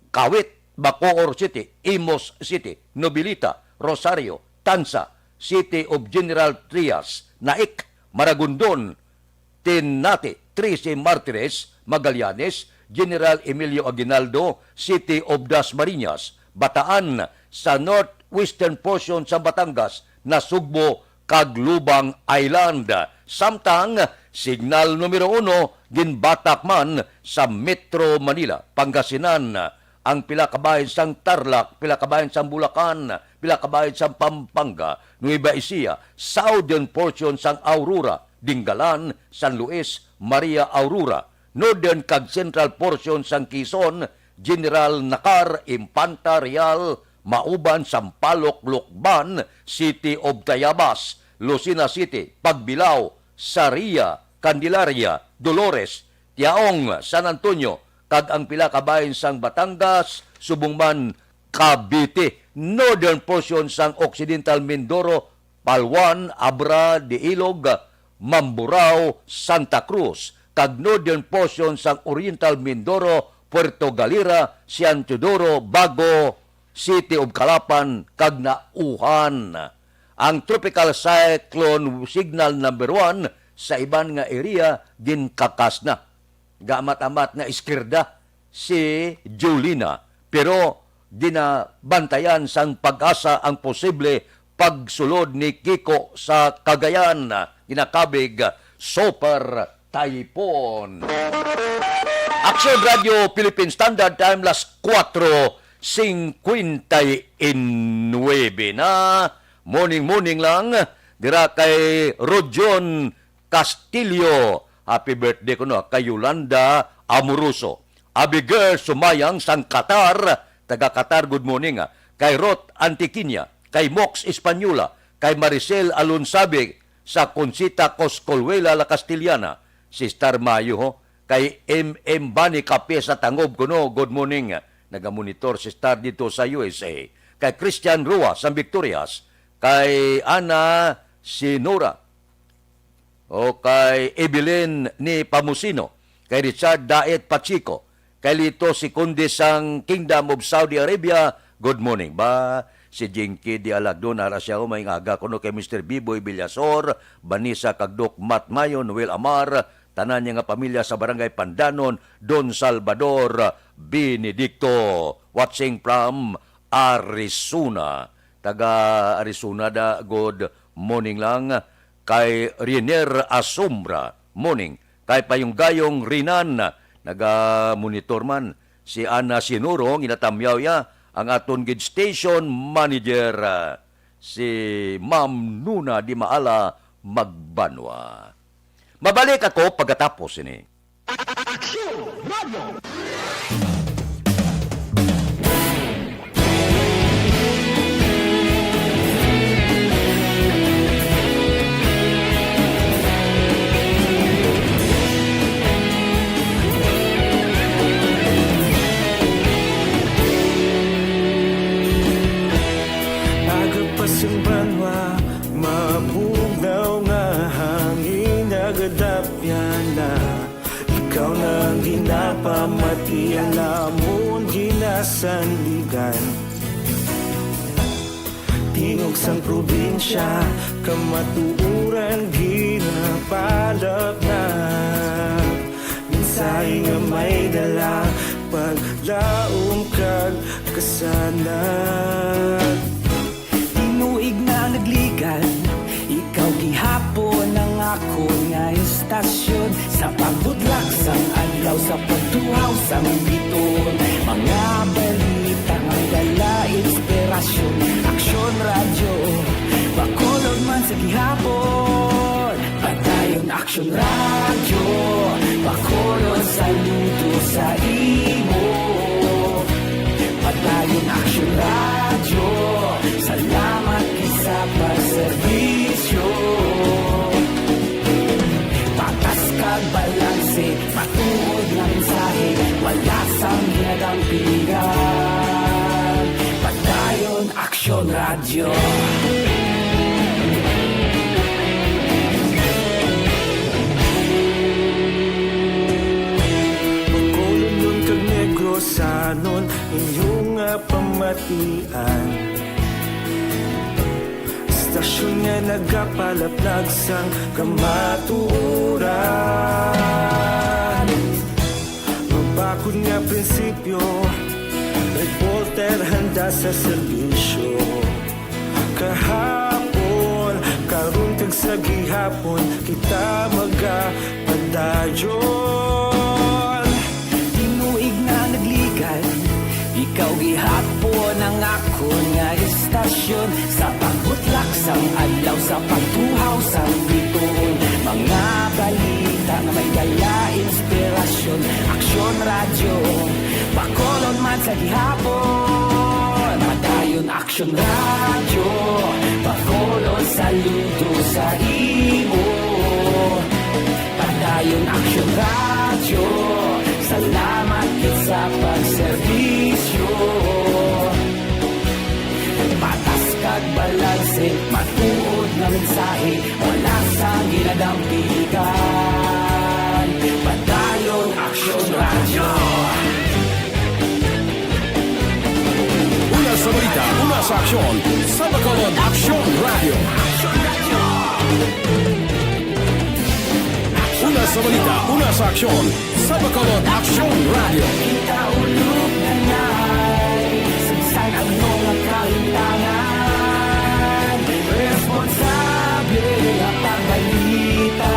Kawit, Bacoor City, Imus City, Noveleta, Rosario, Tanza, City of General Trias, Naic, Maragondon, Ternate, Trece Martires, Magallanes, General Emilio Aguinaldo, City of Dasmariñas, Bataan, sa northwestern portion sa Batangas, Nasugbo, kag Lubang Island. Samtang signal numero uno ginbatak man sa Metro Manila, Pangasinan, ang pila ka bahin sang Tarlac, pila ka bahin sang Bulacan, pila ka bahin sang Pampanga, Nueva Ecija, southern portion sang Aurora, Dingalan, San Luis, Maria Aurora, northern kag central portion sang Quezon, General Nakar, Infanta, Real, Mauban, Sampaloc, Lucban, City of Tayabas, Lucena City, Pagbilao, Saria, Candelaria, Dolores, Tiaong, San Antonio, kag ang pila ka bahin sang Batangas, subong man Cavite, northern portion sang Occidental Mindoro, Palawan, Abra de Ilog, Mamburao, Santa Cruz, kag northern portion sang Oriental Mindoro, Puerto Galera, San Teodoro, Bago, City of Calapan, kag Naujan. Ang tropical cyclone signal number one sa iban nga area ginkakas na. Gaamat-amat nga iskirda si Julina, pero ginabantayan sang PAGASA ang posible pagsulod ni Kiko sa Cagayan, ginakabig super typhoon. Aksyon Radio Philippine Standard Time, las kuwatro singkwenta y nuebe na. Morning, morning lang dira kay Rojon Castillo. Happy birthday kuno kay Yolanda Amoroso. Abigail Sumayang sang Qatar, taga Qatar, good morning, ah. Kay Ruth Antiquiña, kay Mox Española, kay Maricel Alonsabe sa Concita Coscolwela, La Castellana, Si Star Mayo, ho. Kay M M Bani Kape sa Tangob kuno, good morning. Nagamonitor si Star dito sa U S A. Kay Christian Rua sa Victorias, kay Ana Sinora, o kay Evelyn ni Pamusino, kay Richard Daet Pacheco, kay Lito si Conde sang Kingdom of Saudi Arabia, good morning. Ba, si Jinky Di Alagdon, ara siya, o, may aga kuno kay Mister Biboy Villasor, Vanessa Kagdok, Matt Mayon, Will Amar, tanan niya nga pamilya sa Barangay Pandanon, Don Salvador Benedicto, watching from Arizona. Taga Arizona da, good morning lang. Kay Riner Asombra, morning. Kay Payong Gayong Rinan, naga-monitor man. Si Ana Sinuro, ginatamyaw ya, ang aton gid station manager, ah, si Ma'am Nuna Di Maala Magbanwa. Mabalik ako pagkatapos ini. Aksyon Radio! Aga pa sing banwa, mabugnaw nga hangin nagadapyan na. Ikaw na ang ginapamatian namon ginasandigan. Tingog sang probinsya, kamatuoran ginapalapnat. Mensahe nga may dala, paglaom kag kasanag. Tinuig na nagligan, ikaw gihapon ang akon nga istasyon. Sa pagbutlak sang adlaw, sa pagtuhaw sang biton, mga balita nga dala inspirasyon. Aksyon Radyo, Bacolod man sa gihapon. Padayon Aksyon Radyo, Bacolod, saludo sa imo. Padayon Aksyon Radyo, salamat gid sa pagserbisyo. Patas kag balanse, matuod nga mensahe, wala sang ginadampigan. Padayon Aksyon Radyo. Bacolodnon kag Negrosanon, inyo nga pamatian. Istasyon nga nagapalaplag sang kamatuoran. Mabakod nga prinsipyo, reporter handa sa serbisyo. Kahapon, karon kag sa gihapon, kita magapadayon. Tinuig na nagligan, ikaw gihapon ang akon nga istasyon. Sa pagbutlak sang adlaw, sa pagtuhaw sang bituon, mga balita nga may dala inspirasyon. Aksyon Radyo, Bacolod man sa gihapon. Padayon Aksyon Radyo, Bacolod, saludo sa imo. Padayon Aksyon Radyo, salamat gid sa pagserbisyo. Patas kag balanse, matuod nga mensahe, wala sang ginadampigan. Padayon Aksyon Radyo. Una sa balita, una sa aksyon, sa Bacolod Aksyon Radyo. Una sa balita, una sa aksyon, sa Bacolod Aksyon Radyo. Kita ulog na na'y saysay ang mga kahintangan. Responsable nga pagbalita,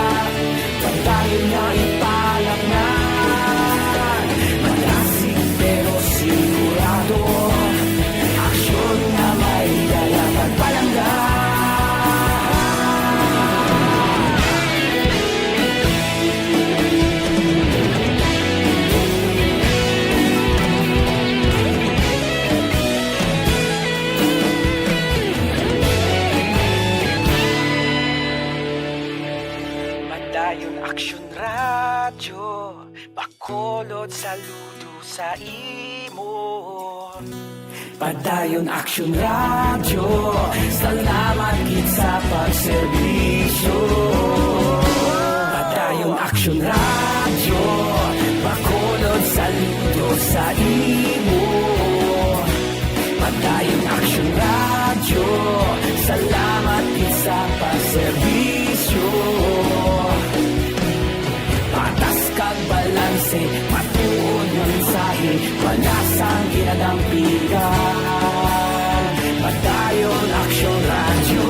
pagdayon nga ipalapnan. Madasig pero sigurado, aksyon nga may dala kag palangga. Saludo sa imo. Padayon Aksyon Radyo, salamat gid sa pagserbisyo. Padayon Aksyon Radyo, Bacolod, saludo sa imo. Padayon Aksyon Radyo, salamat gid sa pagserbisyo. Patas kag balanse, matuod nga mensahe, wala sang ginadampigan. Padayon Aksyon Radyo.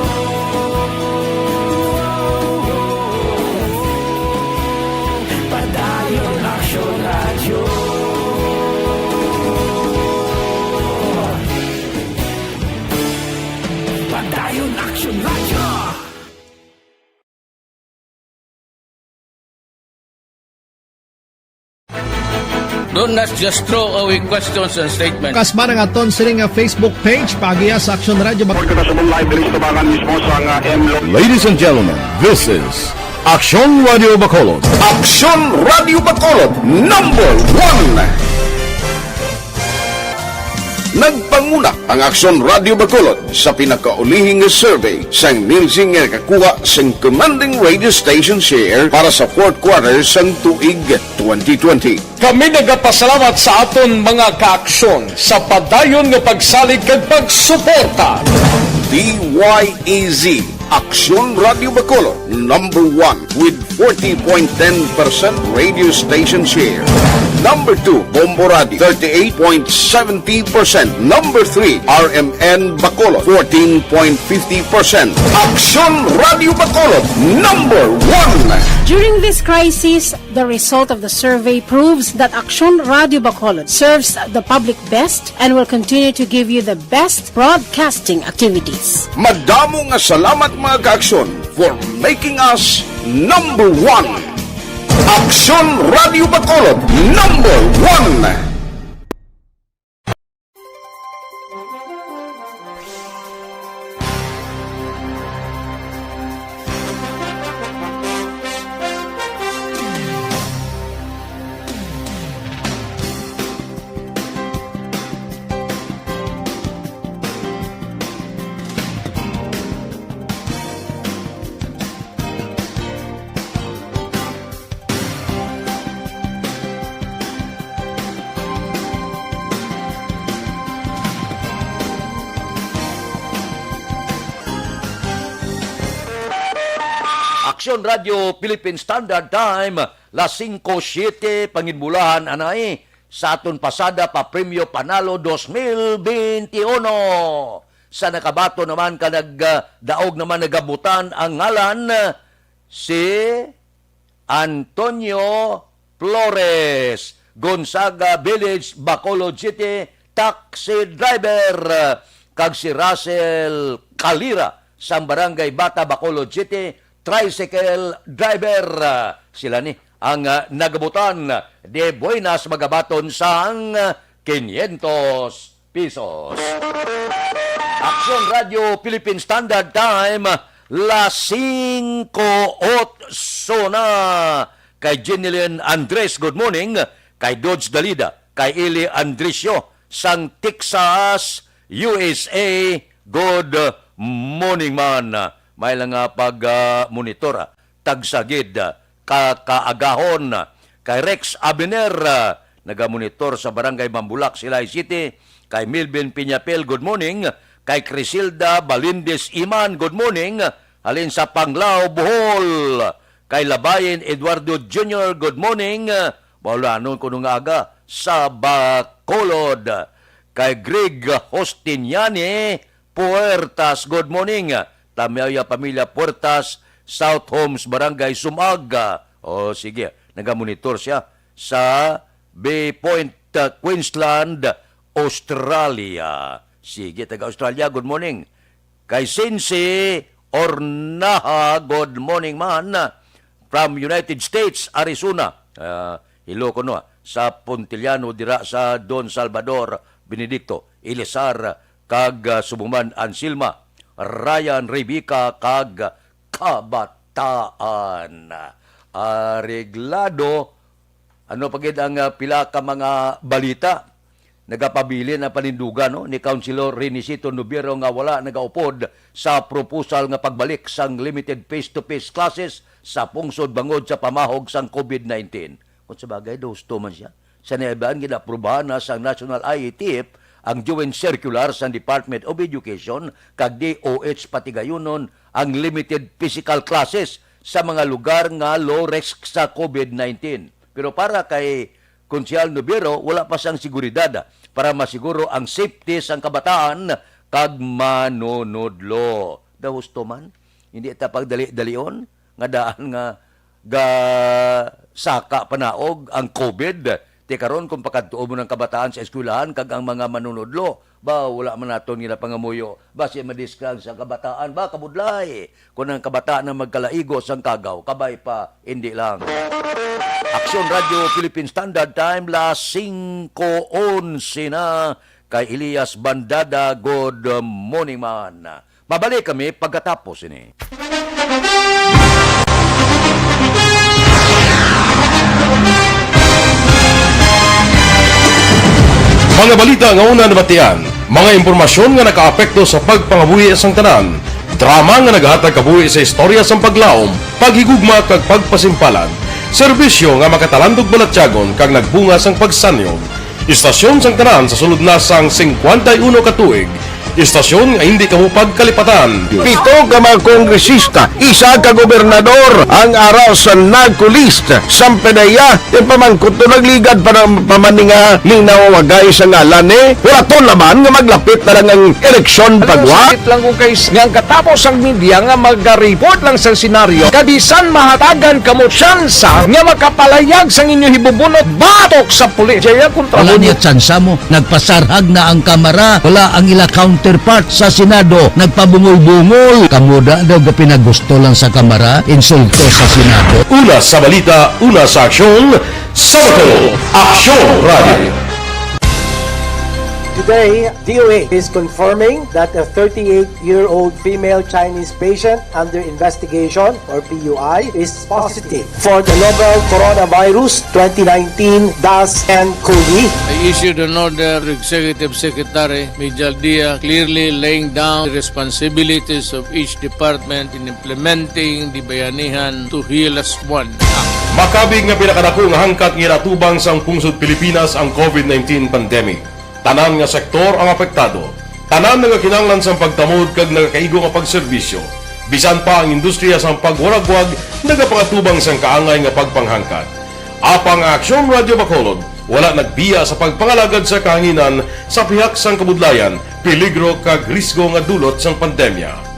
Padayon Aksyon Radyo. Padayon Aksyon Radyo. Don't not just throw away questions and statements. Kasbara nga aton sini nga Facebook page, paagiha sa Aksyon Radyo Bac- Kita sa live diri sa Tabangan mismo sa nga M Lo- Ladies and gentlemen, this is Aksyon Radio Bacolod. Aksyon Radio Bacolod, number one. Nagpanguna ang Aksyon Radio Bacolod sa pinakaulihing survey sang Nielsen nga nakakuha sang commanding radio station share para sa fourth quarter sang tuig twenty twenty. Kami nagapasalamat sa aton mga kaaksyon sa padayon nga pagsalig kag pagsuporta. D Y E Z, Aksyon Radio Bacolod, number one with forty point ten percent radio station share. Number two, Bombo Radio, thirty-eight point seventy percent. Number three, R M N Bacolod, fourteen point fifty percent. Aksyon Radio Bacolod, number one. During this crisis, the result of the survey proves that Aksyon Radio Bacolod serves the public best and will continue to give you the best broadcasting activities. Madamo nga salamat, mga kaaksyon, for making us number one. Aksyon Radio Bacolod, number one. Aksyon Radio Philippine Standard Time, las singko siete, panginbulahan anay sa aton pasada pa Premyo Panalo dos mil benti uno. Sa nakabaton naman ka nag, ah, daog naman nagabutan ang ngalan, si Antonio Flores, Gonzaga Village, Bacolod City, taxi driver, kag si Russell Calira, sang Barangay Bata, Bacolod City, tricycle driver. Sila ni ang, ah, nagabutan. De buenas, magabaton sang quinientos pesos. Aksyon Radio Philippine Standard Time, las singko otso na. Kay Jenilyn Andres, good morning. Kay Dodge Dalida, kay Eli Andresio, sang Texas, U S A, good morning man. May lang nga pag, ah, monitor, ah, tagsa gid, ah, ka kaagahon. Kay Rex Abiner, ah, nagamonitor sa Barangay Mambulak, Silay City. Kay Milvin Piñapel, good morning. Kay Crisilda Balindez Iman, good morning. Halin sa Panglao, Bohol. Kay Labayin Eduardo Junior, good morning. Baulanon kuno nga aga sa Bacolod. Kay Greg Justiniani Puertas, good morning. Tamyaya Pamilya Puertas, South Homes, Barangay Sumag. O, sige, nagamonitor siya sa Bay Point, uh, Queensland, Australia. Sige, taga Australia, good morning. Kay Sinsi Ornaha, good morning man. From United States, Arizona. Ah, hello kuno, ah, sa Puntiliano dira sa Don Salvador, Benedicto, Elizar, kag, ah, subong man Anselma, Ryan, Rebecca, kag kabataan. Areglado, Ano pa gid ang, ah, pila ka mga balita? Nagapabilin ang panindugan, no, ni Councilor Renisito Nobiero nga wala nagaupod sa proposal nga pagbalik sang limited face-to-face classes sa pungsod bangod sa pamahog sang covid nineteen. Kung sa bagay, daw husto man siya. Sa naibaan, ginaaprubahan na sang National I E T F ang Joint Circular sang Department of Education kag D O H patigayunon ang limited physical classes sa mga lugar nga low risk sa covid nineteen. Pero para kay Konsehal Nobiero, wala pa sang seguridad para masiguro ang safety sang kabataan kag manunodlo. Daw husto man, hindi ta pagdali-dalion nga daan nga gasaka panaog ang covid. Ti karon, kung pakadtuon mo ng kabataan sa eskwelahan kag ang mga manunodlo, ba, wala man naton ginapangamuyo. Basi madiskrang sa kabataan, ba, kabudlay. Kung ang kabataan ang magkalaigo sang kagaw, kabay pa, hindi lang. Aksyon Radyo Philippine Standard Time, las singko onse na. Kay Elias Bandada, good morning, man. Mabalik kami pagkatapos ini. Mga balita nga una nabatian, mga impormasyon nga nakaapekto sa pagpangabuhi sang tanan, drama nga nagahatag kabuhi sa istorya sang paglaom, paghigugma kag pagpasimpalan, serbisyo nga makatalandog balatyagon kag nagbunga sang pagsanyog. Istasyon sang tanan sa sulod na sang singkwenta y uno ka tuig, istasyon nga hindi kamo pagkalipatan. Pito ka mga kongresista, isa ka gobernador ang ara sa NAGCO list. Sampanaya, ipamangkot to, nagligad pa ng pamaninga ning nawawagay sa ngalan ni. Wala to laman nga maglapit na lang ang eleksyon pagwa. Sakit lang kung kay nga ang katapos ang media nga magaripot lang sa senaryo, kabisan mahatagan kamo tsansa nga makapalayag sang inyo hibubunot batok sa pulis. Jaya kontra Wala mo. Niya tsansa mo. Nagpasarhag na ang Kamara. Wala ang ila counterpart sa Senado. Nagpabungol-bungol. Kamo da daw gapinagusto lang sa Kamara. Insulto sa Senado. Una sa balita, una sa aksyon, sa Bacolod, Aksyon Radio. Today, D O H is confirming that a thirty-eight-year-old female Chinese patient under investigation, or P U I, is positive for the novel coronavirus twenty nineteen dash N cov. I issued an order to Executive Secretary Mijal Dia, clearly laying down the responsibilities of each department in implementing the Bayanihan to Heal As One Act. Makabig nga pinakadako nga hangkat nga ginatubang sang pungsod Pilipinas ang covid nineteen pandemic. Tanan nga sektor ang apektado. Tanan nagakinahanglan sang pagtamod kag nagakaigo nga pagserbisyo. Bisan pa ang industriya sang pagwaragwag nagapangatubang sang kaangay nga pagpanghangkat. Apang ang Aksyon Radyo Bacolod wala nagbiya sa pagpangalagad sa kahanginan sa pihak sang kabudlayan, peligro kag risgo nga dulot sang pandemya.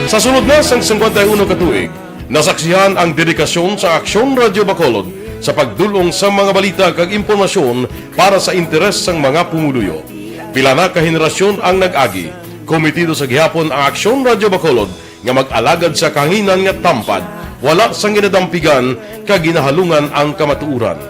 Sa sulod na sang singkwenta y uno ka tuig, nasaksihan ang dedikasyon sa Aksyon Radyo Bacolod sa pagdul-ong sa mga balita kag impormasyon para sa interes sang mga pumuluyo. Pila na ka henerasyon ang nag-agi. Komitido sa gihapon ang Aksyon Radyo Bacolod nga mag-alagad sa kahanginan nga tampad, wala sang ginadampigan kag ginahalungan ang kamatuoran.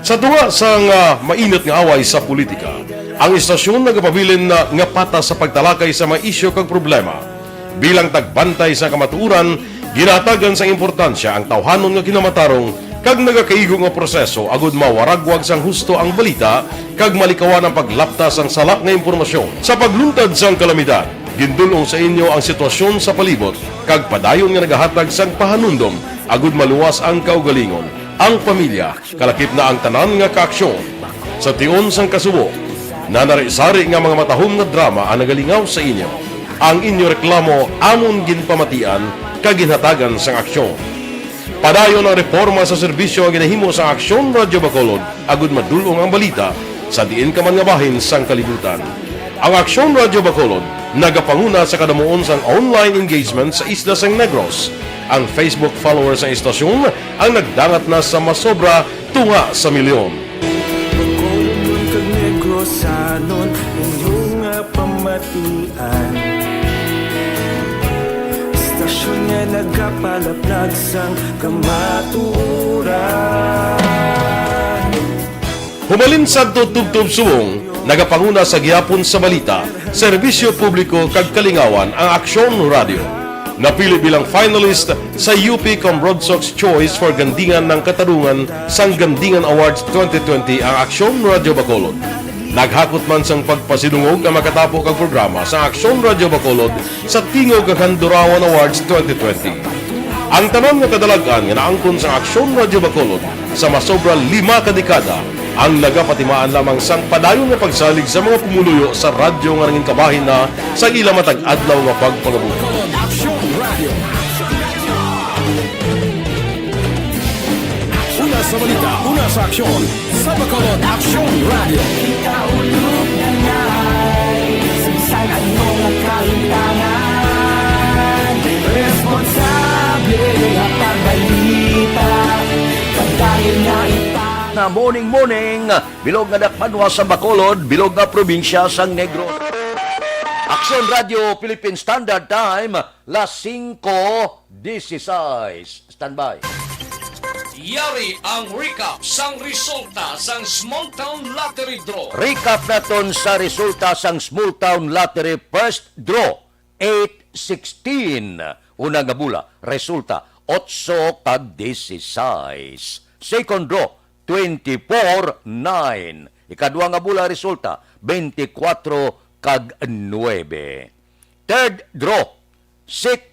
Sa tunga sang, ah, mainit nga away sa politika, ang istasyon nagapabilin na nga patas sa pagtalakay sa mga isyu kag problema. Bilang tagbantay sa kamatuoran, ginahatagan sang importansya ang tawhanon nga kinamatarong kag nagakaigo nga proseso agud mawaragwag sang husto ang balita kag malikawan ang paglapta sang sala nga impormasyon. Sa pagluntad sang kalamidad, gindul-ong sa inyo ang sitwasyon sa palibot kag padayon nga nagahatag sang pahanumdom agud maluwas ang kaugalingon, ang pamilya, kalakip na ang tanan nga kaaksyon. Sa tion sang kasubo, nanari-sari nga mga matahom nga drama ang nagalingaw sa inyo. Ang inyo reklamo amon ginpamatian kag ginhatagan sang aksyon. Padayon ang reporma sa serbisyo nga ginahimo sang Aksyon Radyo Bacolod agud madul-ong ang balita sa diin ka man nga bahin sang kalibutan. Ang Aksyon Radyo Bacolod nagapanguna sa kadamuon sang online engagement sa isla sang Negros. Ang Facebook followers sang istasyon ang nagdangat na sa masobra tunga sa milyon. Bacolodnon kag Negrosanon, inyo nga pamatian. Istasyon nga nagapalaplag sang kamatuoran. Humalin sadto tubtob subong, nagapanguna sa gihapon sa balita, serbisyo publiko kag kalingawan ang Aksyon Radio. Napili bilang finalist sa U P Comrade Sox Choice for Gandingan ng Katarungan sang Gandingan Awards twenty twenty ang Aksyon Radio Bacolod. Naghakot man sang pagpasidungog nga makatapo kag programa sa Aksyon Radio Bacolod sa Tingog kag Handurawan Awards twenty twenty. Ang tanan nga kadalag-an nga naangkon sa Aksyon Radio Bacolod sa masobra lima ka dekada ang nagapatimaan lamang sang padayon nga pagsalig sa mga pumuluyo sa radyo nga nangin kabahin na sa ila matag adlaw nga pagpangabuhi. Aksyon Radio. Una sa balita, una sa aksyon, sa Bacolod Aksyon Radio. Kita ulog na ngay, sa bisan ano nga kalimtangan, responsable nga pagbalita, padayon na ipa- Na morning, morning, bilog nga dakpanwa sa Bacolod, bilog nga probinsya sang Negros. Aksyon Radio Philippine Standard Time, las singko dieciséis. Standby. Yari ang recap sang resulta sang Small Town Lottery Draw. Recap naton sa resulta sang Small Town Lottery First Draw, eight sixteen. Una nga bula, resulta, otso kag dieciséis. Second draw, twenty-four nine. Ikadua nga bula, resulta, twenty-four kag nuebe. Third draw, six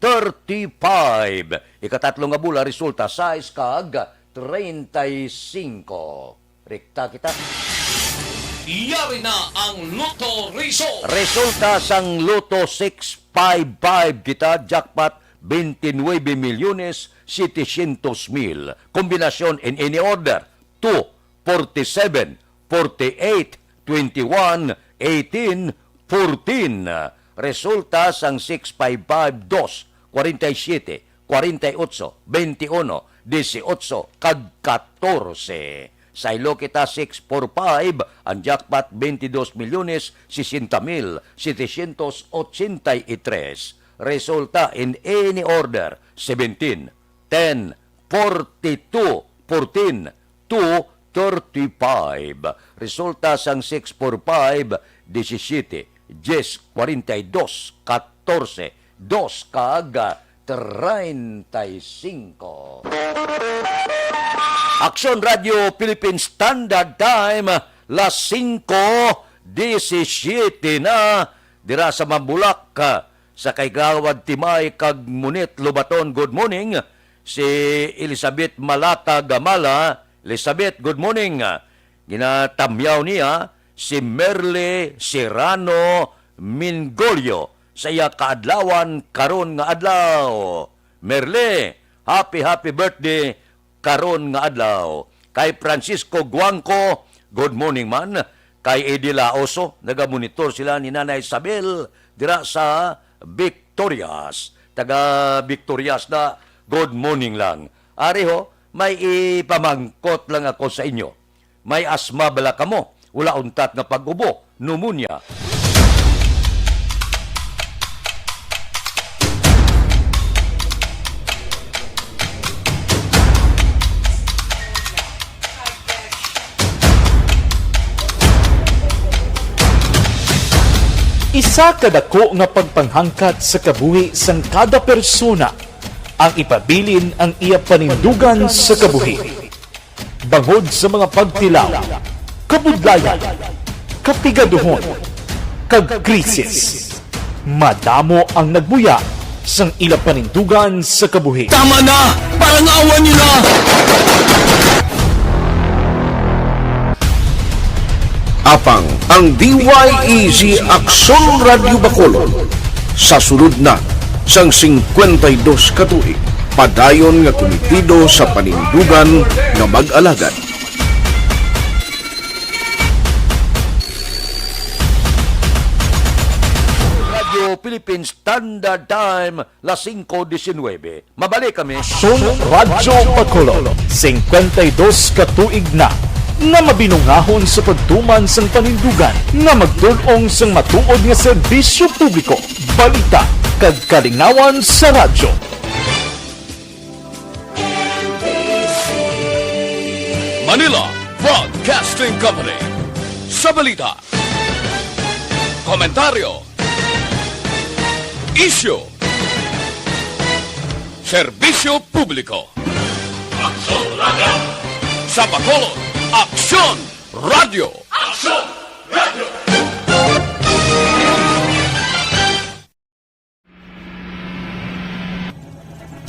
thirty-five. Ikatatlo nga bula, resulta, sais kag treinta y cinco. Rekta kita. Yari na ang Lotto Result. Resulta sang Lotto six five five kita, jackpot twenty-nueve milyones setecientos mil. Kombinasyon in any order, two, forty-seven, forty-eight, twenty-one, eighteen, fourteen. Resulta sang six five five, dos, kwarenta y siyete, kwarenta y otso, twenty-uno, dieciocho, kag katorse. Saylo kita, six four five, ang jackpot, twenty-dos milyones sesenta mil setecientos ochenta y tres. Resulta in any order, seventeen, ten, forty-two, fourteen, two thirty-five. Resulta sang six four five, diecisiete, diez, kwarenta y dos, katorse, dos, kag treinta y cinco. Aksyon Radio Philippine Standard Time, las singko diecisiete na dira sa Mambulak, sa Kagawad Timay kag Munit Lobaton. Good morning. Si Elizabeth Malata Gamala. Elizabeth, good morning. Ginatamyaw niya si Merle Serrano Mingolio sa iya kaadlawan karon nga adlaw. Merle, happy, happy birthday karon nga adlaw. Kay Francisco Guangco, good morning man. Kay Eddie Laoso, nagamonitor sila ni Nanay Isabel dira sa Victorias. Taga Victorias na, good morning lang. Ari ho, may ipamangkot lang ako sa inyo. May asma bala kamo? Wala untat nga pag-ubo, pneumonia. Isa ka dako nga pagpanghangkat sa kabuhi sang kada persona ang ipabilin ang iya panindugan sa kabuhi. Bangod sa mga pagtilaw, kabudlayan, kapigaduhon, kag krisis, madamo ang nagbuya sang ila panindugan sa kabuhi. Tama na! Parangawan niyo na! Apang ang D Y E G Aksyon Radyo Bacolod sa sulod na sang singkwenta y dos ka tuig, padayon nga kumitido sa panindugan nga mag-alagad. Radyo Philippine Standard Time, las singko diecinuebe. Mabalik kami. Aksyon Radyo Bacolod, singkwenta y dos ka tuig na nga mabinungahon sa pagtuman sang panindugan nga magtul-ong sang matuod nga serbisyo publiko, balita, kag kalingawan sa radyo. Manila, Broadcasting Broadcasting Company. Sa balita, komentaryo, isyu, serbisyo publiko. Aksyon Radio! Sa Bacolod, Aksyon Radio! Aksyon Radio!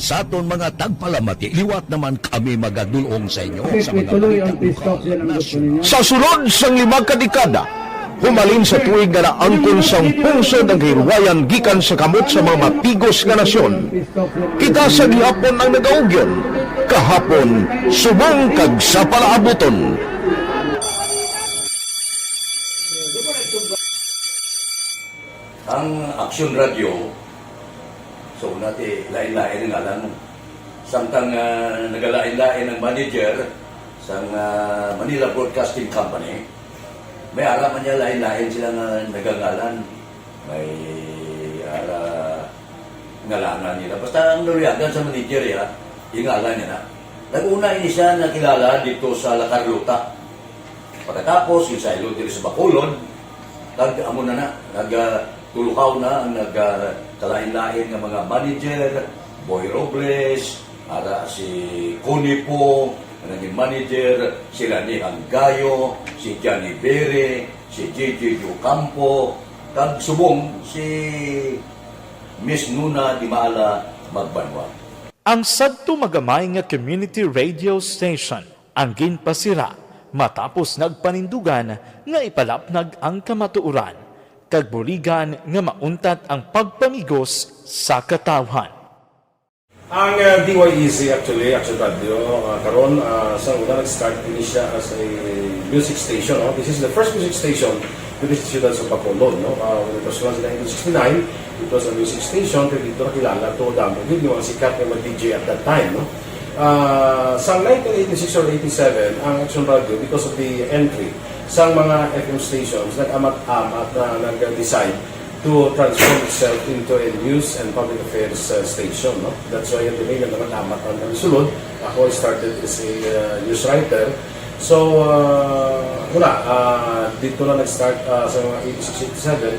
Sa aton mga tagpalamati, liwat naman kami magadulong sa inyo sa mga balita lokal, nasyonal. Sa sulod sang lima ka dekada, humalin sa tuig nga naangkon sang pungsod ang kahilwayan gikan sa kamot sa mga mapigos nga nasyon, kita sa gihapon ang nagaugyon, kahapon, subong kag sa palaabuton. Ang Aksyon Radio, so, una ti, lain-lain ang ngalan mo. Samtang, ah, nagalain-lain ang manager sang, ah, Manila Broadcasting Company, may ara man niya lain-lain sila nga nagangalan. May ara ngalanan nila. Basta ang naluyagan sa manager, ya, yung ngalan niya na. Nag-una ini siya nakilala dito sa La Carlota. Pagkatapos, ginsaylo diri sa Bacolod, kag amo na na, nag, ah, tulukaw na ang nag, ah, kalain-lain nga mga manager, Boy Robles, ara si Connie Pong, nga naging manager, si Rani Anggayo, si Johnny Bere, si J J Ocampo, kag subong si Miss Nuna Dimala Magbanwa. Ang sadto magamay nga community radio station ang ginpasira matapos nagpanindugan nga ipalapnag ang kamatuoran kag buligan nga mauntat ang pagpamigos sa katawhan. Ang, uh, D Y E Z actually, Action Radio, uh, karon, uh, sa una nag-start ini siya as a music station, no? This is the first music station diri sa siyudad sa Bacolod, no? Uh, when it was launched in nineteen sixty-nine, it was a music station, kay dito nakilala to, damo gyud yung mga sikat nga mga D J at that time, no? Ah, sa nineteen eighty-six or eighty-seven, ang Action Radio, because of the entry sa mga F M stations, nag-amat-amat na nag-decide to transform itself into a news and public affairs, uh, station, no? That's why yung name naman amat ang nagsulod. Ako, I started as a, uh, news writer. So, uh, wala, uh, dito na nag-start, uh, sa mga eighty-six, eighty-seven,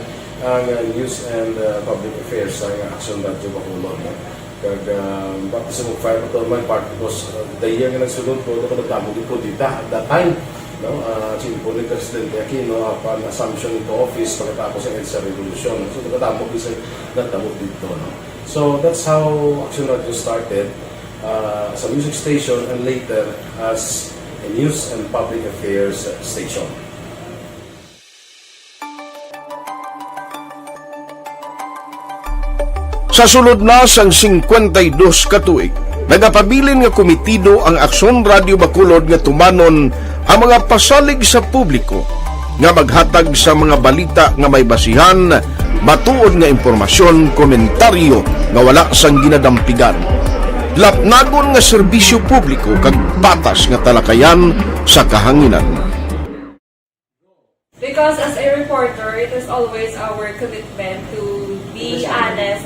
ang, uh, news and, uh, public affairs sa Action Radio Bacolod, no? Kag, ah, baptism of fire pa to my part because, ah, the year nga nagsulod ko, ako nagdamo gid ko dita at that time, no? Ah, si Impo ni Presidente Aquino, apan assumption into office pagkatapos ang EDSA Revolution. So, nagdamo gid sa nagdamo dito, no? So, that's how Action Radio started, ah, as a music station and later as a news and public affairs station. Sa sulod na sang singkwenta y dos ka tuig, nagapabilin nga komitido ang Aksyon Radio Bacolod nga tumanon ang mga pasalig sa publiko nga maghatag sa mga balita nga may basihan, matuod nga impormasyon, komentaryo nga wala sang ginadampigan, lapnagon nga serbisyo publiko kag patas nga talakayan sa kahanginan. Because as a reporter, it is always our commitment to be honest,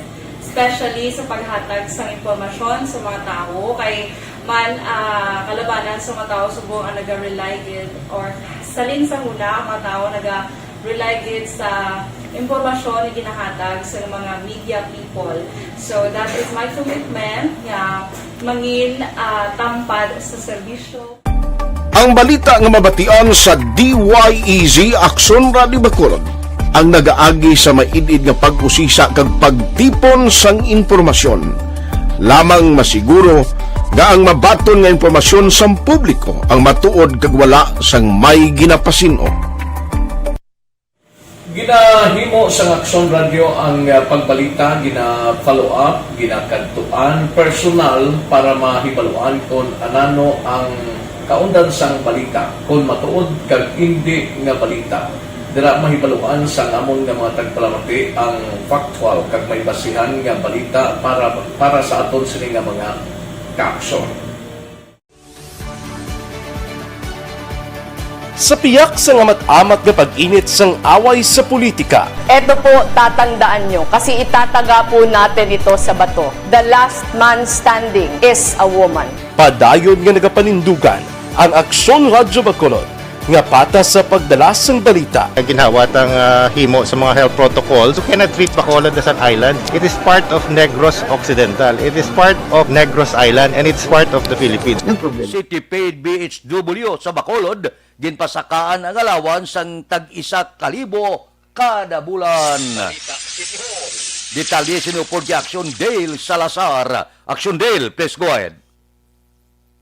especially sa paghatag sang impormasyon sa mga tawo. Kay man, ah, kalabanan sa mga tawo subong ang naga-rely gid, or salin sa huna ang mga tawo naga-rely gid sa impormasyon nga ginahatag sa mga media people. So that is my commitment nga mangin, ah, tampad sa serbisyo. Ang balita nga mabatian sa D Y E Z Aksyon Radio Bacolod ang nagaagi sa maid-id nga pag-usisa kag pagtipon sang impormasyon. Lamang masiguro nga ang mabaton nga impormasyon sang publiko ang matuod kag wala sang may ginapasin-o. Ginahimo sang Aksyon Radio ang, ah, pagbalita, gina-follow up, ginakadtuan personal para mahibaluan kon anano ang kaundan sang balita, kon matuod kag indi nga balita. Dira mahibaluan sang amon nga mga tagpalamati ang factual kag may basihan nga balita para, para sa aton sini nga mga kaaksyon. Sa piyak sang amat-amat nga pag-init sang away sa politika, Eto po, tatandaan nyo, kasi itataga po natin ito sa bato. The last man standing is a woman. Padayon nga nagapanindugan ang Aksyon Radyo Bacolod nga patas sa pagdala sang balita. Ang ginhawa tang, ah, himo sa mga health protocols, you cannot treat Bacolod as an island. It is part of Negros Occidental. It is part of Negros Island and it's part of the Philippines. Ang problema. City paid B H W sa Bacolod, ginpasakaan ang allowance sang tag-isa ka libo kada bulan. Detalye sini upod kay Action Dale Salazar. Action Dale, please go ahead.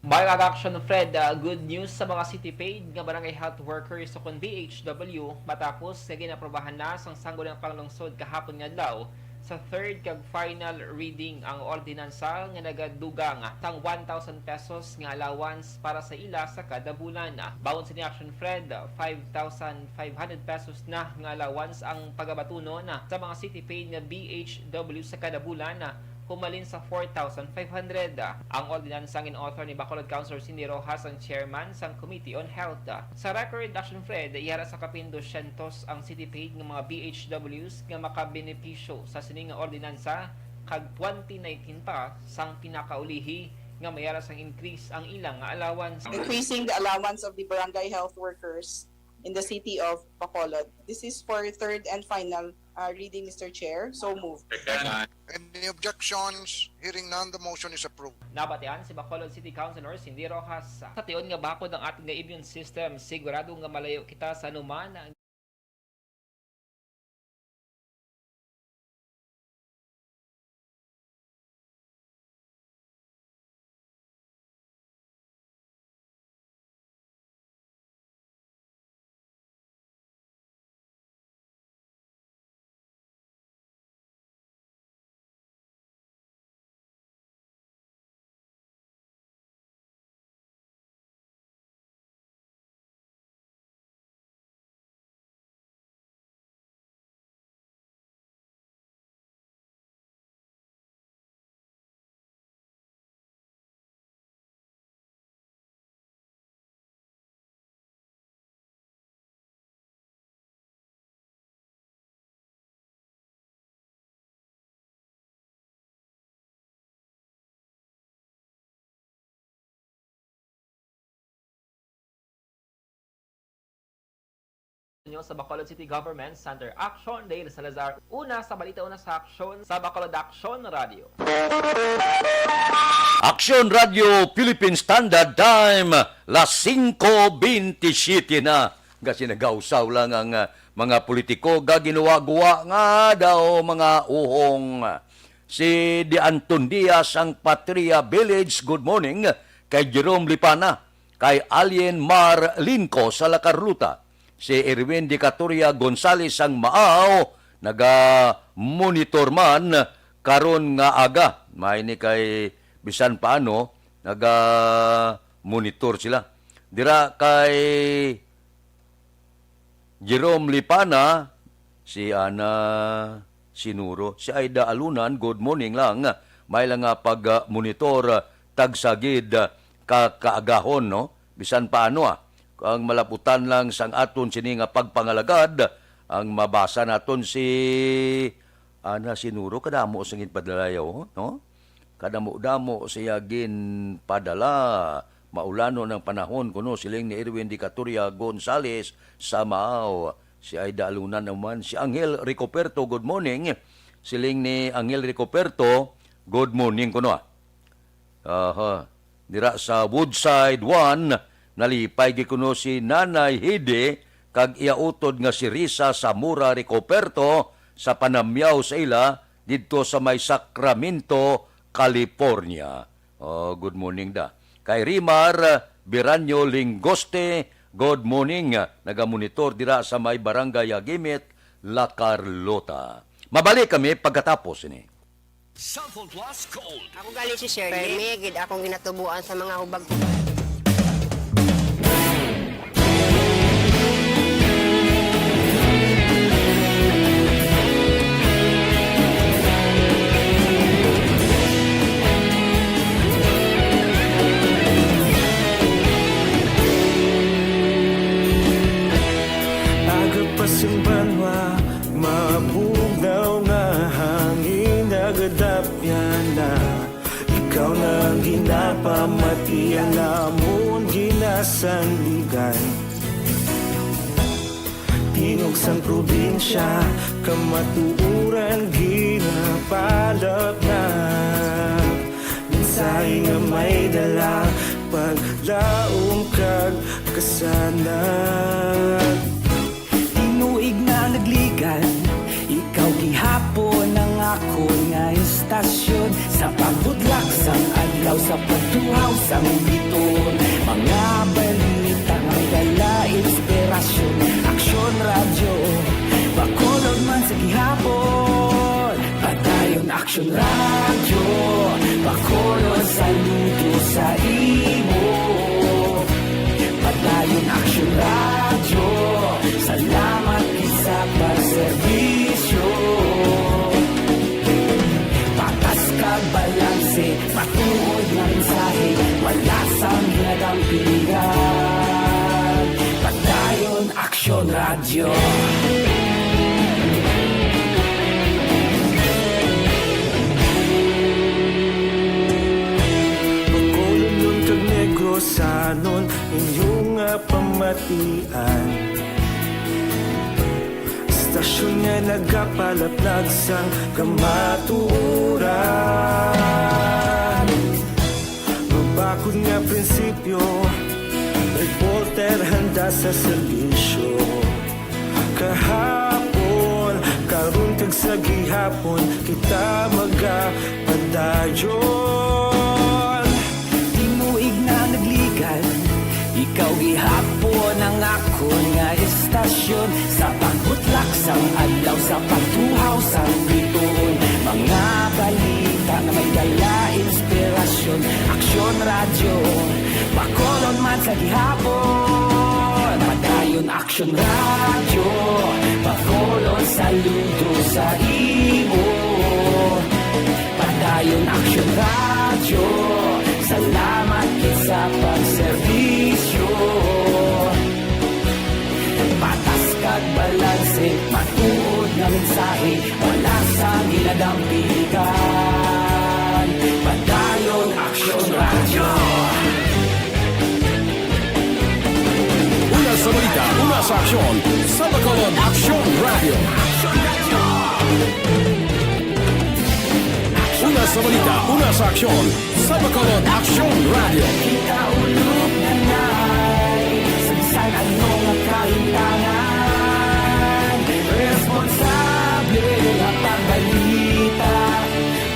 Mga kag-Action Fred, ah, good news sa mga city paid nga barangay health workers o kon B H W matapos nga ginaprobahan na sang Sangguniang Panglungsod kahapon nga adlaw sa third kag final reading ang ordinansa nga nagadugang sang one thousand pesos nga allowance para sa ila sa kada bulan. Bangod sini, Action Fred, five thousand five hundred pesos na nga allowance ang pagabatunon sa mga city paid nga B H W sa kada bulan, humalin sa four thousand five hundred. Ang ordinansa gin-author ni Bacolod Councilor Cindy Roxas, ang chairman sang Committee on Health. Sa record, Action Fred, yara sa kapin dosyentos ang city paid nga mga B H Ws nga makabenepisyo sa sini nga ordinansa, kag twenty nineteen pa sang pinakaulihi nga mayara sang increase ang ilang nga allowance. Increasing the allowance of the barangay health workers in the city of Bacolod. This is for third and final, uh, reading, Mister Chair. So moved. Any objections? Hearing none, the motion is approved. Nabatian si Bacolod City Councilor Cindy Roxas. Sa tion nga bakod ang aton nga immune system, sigurado nga malayo kita sa anuman Nyo sa Bacolod City Government Center. Action, Dale Salazar. Una sa balita, una sa aksyon sa Bacolod Action Radio. Action Radio Philippine Standard Time, las singko bintisiete na. Kasi nagausaw lang ang, ah, mga politiko, gaginwa-guwa nga daw mga uhong. Si De Anton Diaz ang Patria Village, good morning. Kay Jerome Lipana, kay Alien Mar Linco sa La Carlota. Si Erwin Dicatoria Gonzales ang Maaw, naga-monitor man karon nga aga. May ni kay bisan paano, naga-monitor sila. Dira kay Jerome Lipana, si Ana Sinuro, si Aida Alunan, good morning lang. May lang nga pag-monitor, ah, tagsa gid, ah, ka kaagahon, no? Bisan paano, ah. Ang malaputan lang sang aton sini nga pagpangalagad, ang mabasa naton si Ana Sinuro, kadamo sa ginpadalayaw, no? Kadamo-damo siya ginpadala. Maulanon ang panahon kuno, siling ni Erwin Dicatoria Gonzales sa Maaw. Si Aida Alunan naman, si Angel Ricoperto, good morning. Siling ni Angel Ricoperto, good morning kuno, ah. Aha. Dira sa Woodside one, nalipay gid kuno si Nanay Hidi kag iya utod nga si Risa Zamora Ricoperto sa panamyaw sa ila didto sa may Sacramento, California. Oh, good morning da. Kay Rimar Biranyo Lingoste, good morning. Nagamonitor dira sa may Barangay Agimit, La Carlota. Mabalik kami pagkatapos ini. Cellphone Plus Gold. Ako gali si Shirley. Permi gid akong ginatubuan sa mga hubag-hubag. Aga pa sing banwa, mabugnaw nga hangin, nagadapyan na. Ikaw na ang ginapamati, ang amon ginasandigan. Tingog sang probinsya, kamatuoran ginapalapnap. Mensahe nga may dala, paglaom kag kasanag. Tinuig na nagligan, ikaw gihapon ang akon nga istasyon. Sa pagbudlak sang adlaw, sa pagtuhaw sang bituon, mga balita nga may dala inspirasyon. Aksyon Radyo, Bacolod man sa gihapon. Padayon Aksyon Radyo, Bacolod, saludo sa imo. Padayon Aksyon Radyo, salamat gid sa pagserbisyo. Patas kag balanse, matuod nga mensahe, wala sang ginadampigan. Padayon Aksyon Radyo. Bacolodnon kag Negrosanon, inyo nga pamatian. Istasyon nga nagapalaplag sang kamatuoran. Mabakod nga prinsipyo, reporter handa sa serbisyo. Kahapon, karon kag sa gihapon, kita magapadayon. Tinuig na nagligan, ikaw gihapon ang akon nga istasyon. Sa pagbutlak sang adlaw, sa pagtuhaw sang bituon, mga balita nga may dala inspirasyon. Aksyon Radyo, Bacolod man sa gihapon. Padayon Aksyon Radyo, Bacolod, saludo sa imo. Padayon Aksyon Radyo, salamat gid sa pagserbisyo. Patas kag balanse, matuod nga mensahe, wala sang ginadampigan. Padayon Aksyon Radyo. Una sa balita, una sa aksyon, sa Bacolod Aksyon Radyo. Una sa balita, una sa aksyon, sa Bacolod Aksyon Radyo. Kita ulog na nay, sa bisan ano nga kahimtangan, responsable nga pagbalita.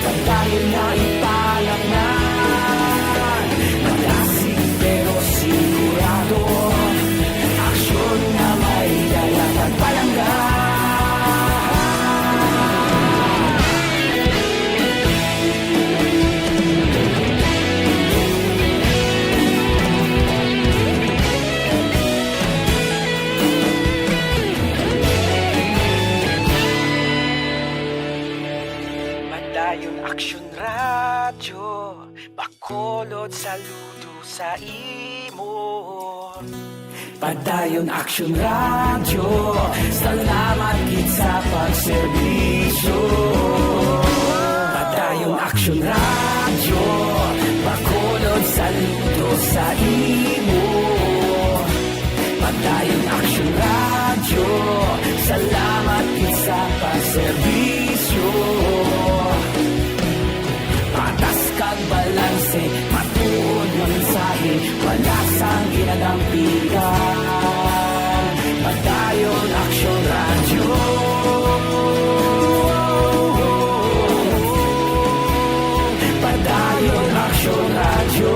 Padayon na ipalapnan, madasig pero sigurado. Aksyon nga may dala kag palangga. Padayon Aksyon Radyo, Bacolod, saludo sa imo. Padayon Aksyon Radyo, salamat gid sa pagserbisyo. Padayon Aksyon Radyo, Bacolod, saludo sa imo. Padayon Aksyon Radyo, salamat gid sa pagserbisyo. Patas kag balanse, matuod nga mensahe, wala sang ginadampigan. Padayon Aksyon Radyo. Padayon Aksyon Radyo.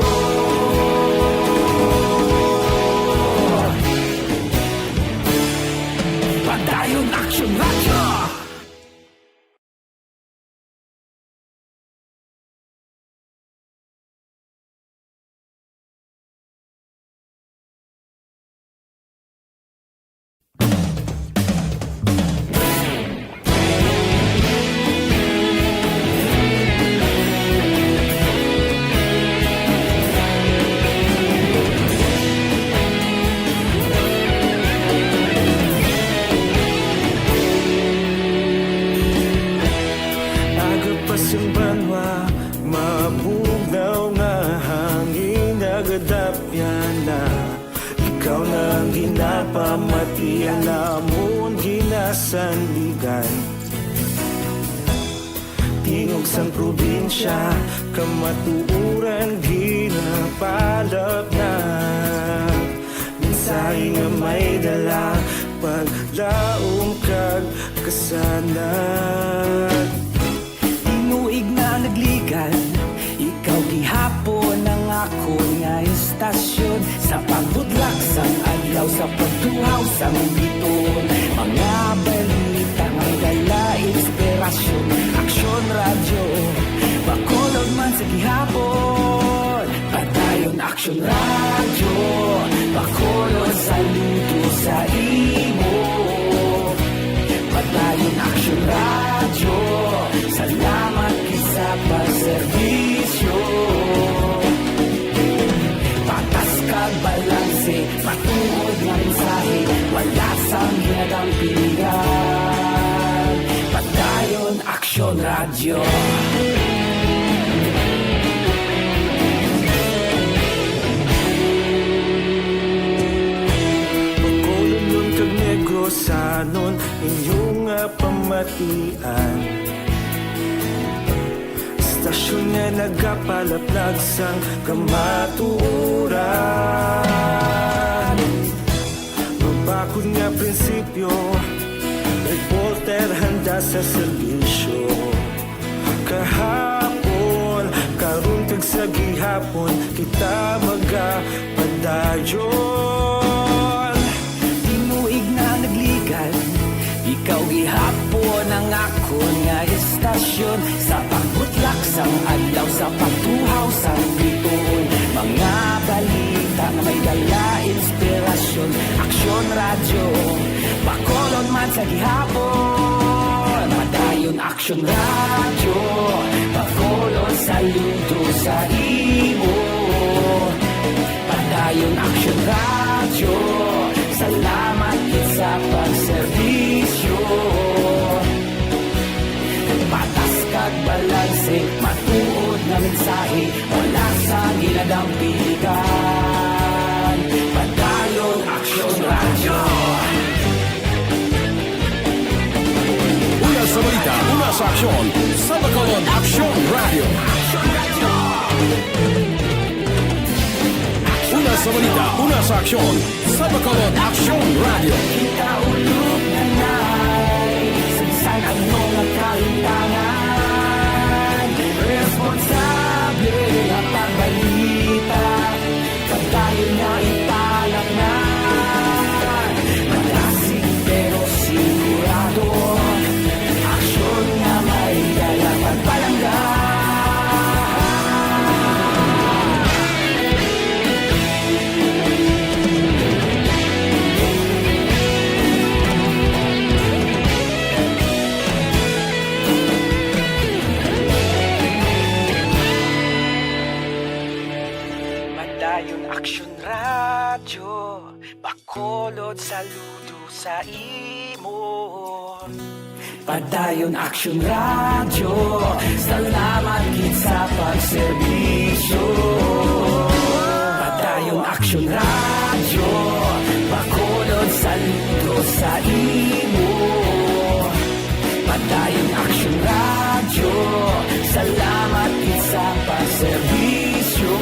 Padayon Aksyon Radyo. Pamatian namon ginasandigan, tingog sang probinsya, kamatuoran ginapalapnag. Mensahe nga may dala, paglaom kag kasanag. Tinuig na nagligan, ikaw gihapon ang akon nga istasyon. Sa pagbudlak sang adlaw, sa pagtuhaw sang bituon, mga balita nga may dala inspirasyon. Aksyon Radyo, Bacolod man sa gihapon. Padayon Aksyon Radyo, Bacolod, saludo sa imo. Padayon Aksyon Radyo, salamat gid sa pagserbisyo. Patas kag balanse, matuod nga mensahe, wala sang ginadampingan. Padayon Aksyon Radyo. Bacolodnon kag Negrosanon, inyo nga pamatian. Istasyon nga nagapalaplag sang kamatuoran. Mabakod nga prinsipyo, reporter handa sa serbisyo. Kahapon, karon kag sa gihapon, kita magapadayon. Tinuig na nagligan, ikaw gihapon ang akon nga istasyon. Sa pagbutlak sang adlaw, sa pagtuhaw sang bituon, mga balita nga may dala inspirasyon. Aksyon Radyo, Bacolod man sa gihapon. Padayon Aksyon Radyo, Bacolod, saludo sa imo. Padayon Aksyon Radyo, salamat gid sa pagserbisyo. Patas kag balanse, matuod nga mensahe, wala sang ginadampigan. Padayon Aksyon Radyo. Una sa balita, una sa aksyon, sa Bacolod Aksyon Radyo. Una sa balita, una sa aksyon, sa Bacolod Aksyon Radyo. Kita ulog na nay, sa bisan ano nga kalimtangan, responsable nga pagbalita. Padayon nga italaknay, malasig pero sigurado. Aksyon nga may dala pagpalangga. Padayon Aksyon Radyo, Bacolod, saludo sa imo. Padayon Aksyon Radyo, salamat gid sa pagserbisyo. Padayon Aksyon Radyo, Bacolod, saludo sa imo. Padayon Aksyon Radyo, salamat gid sa pagserbisyo.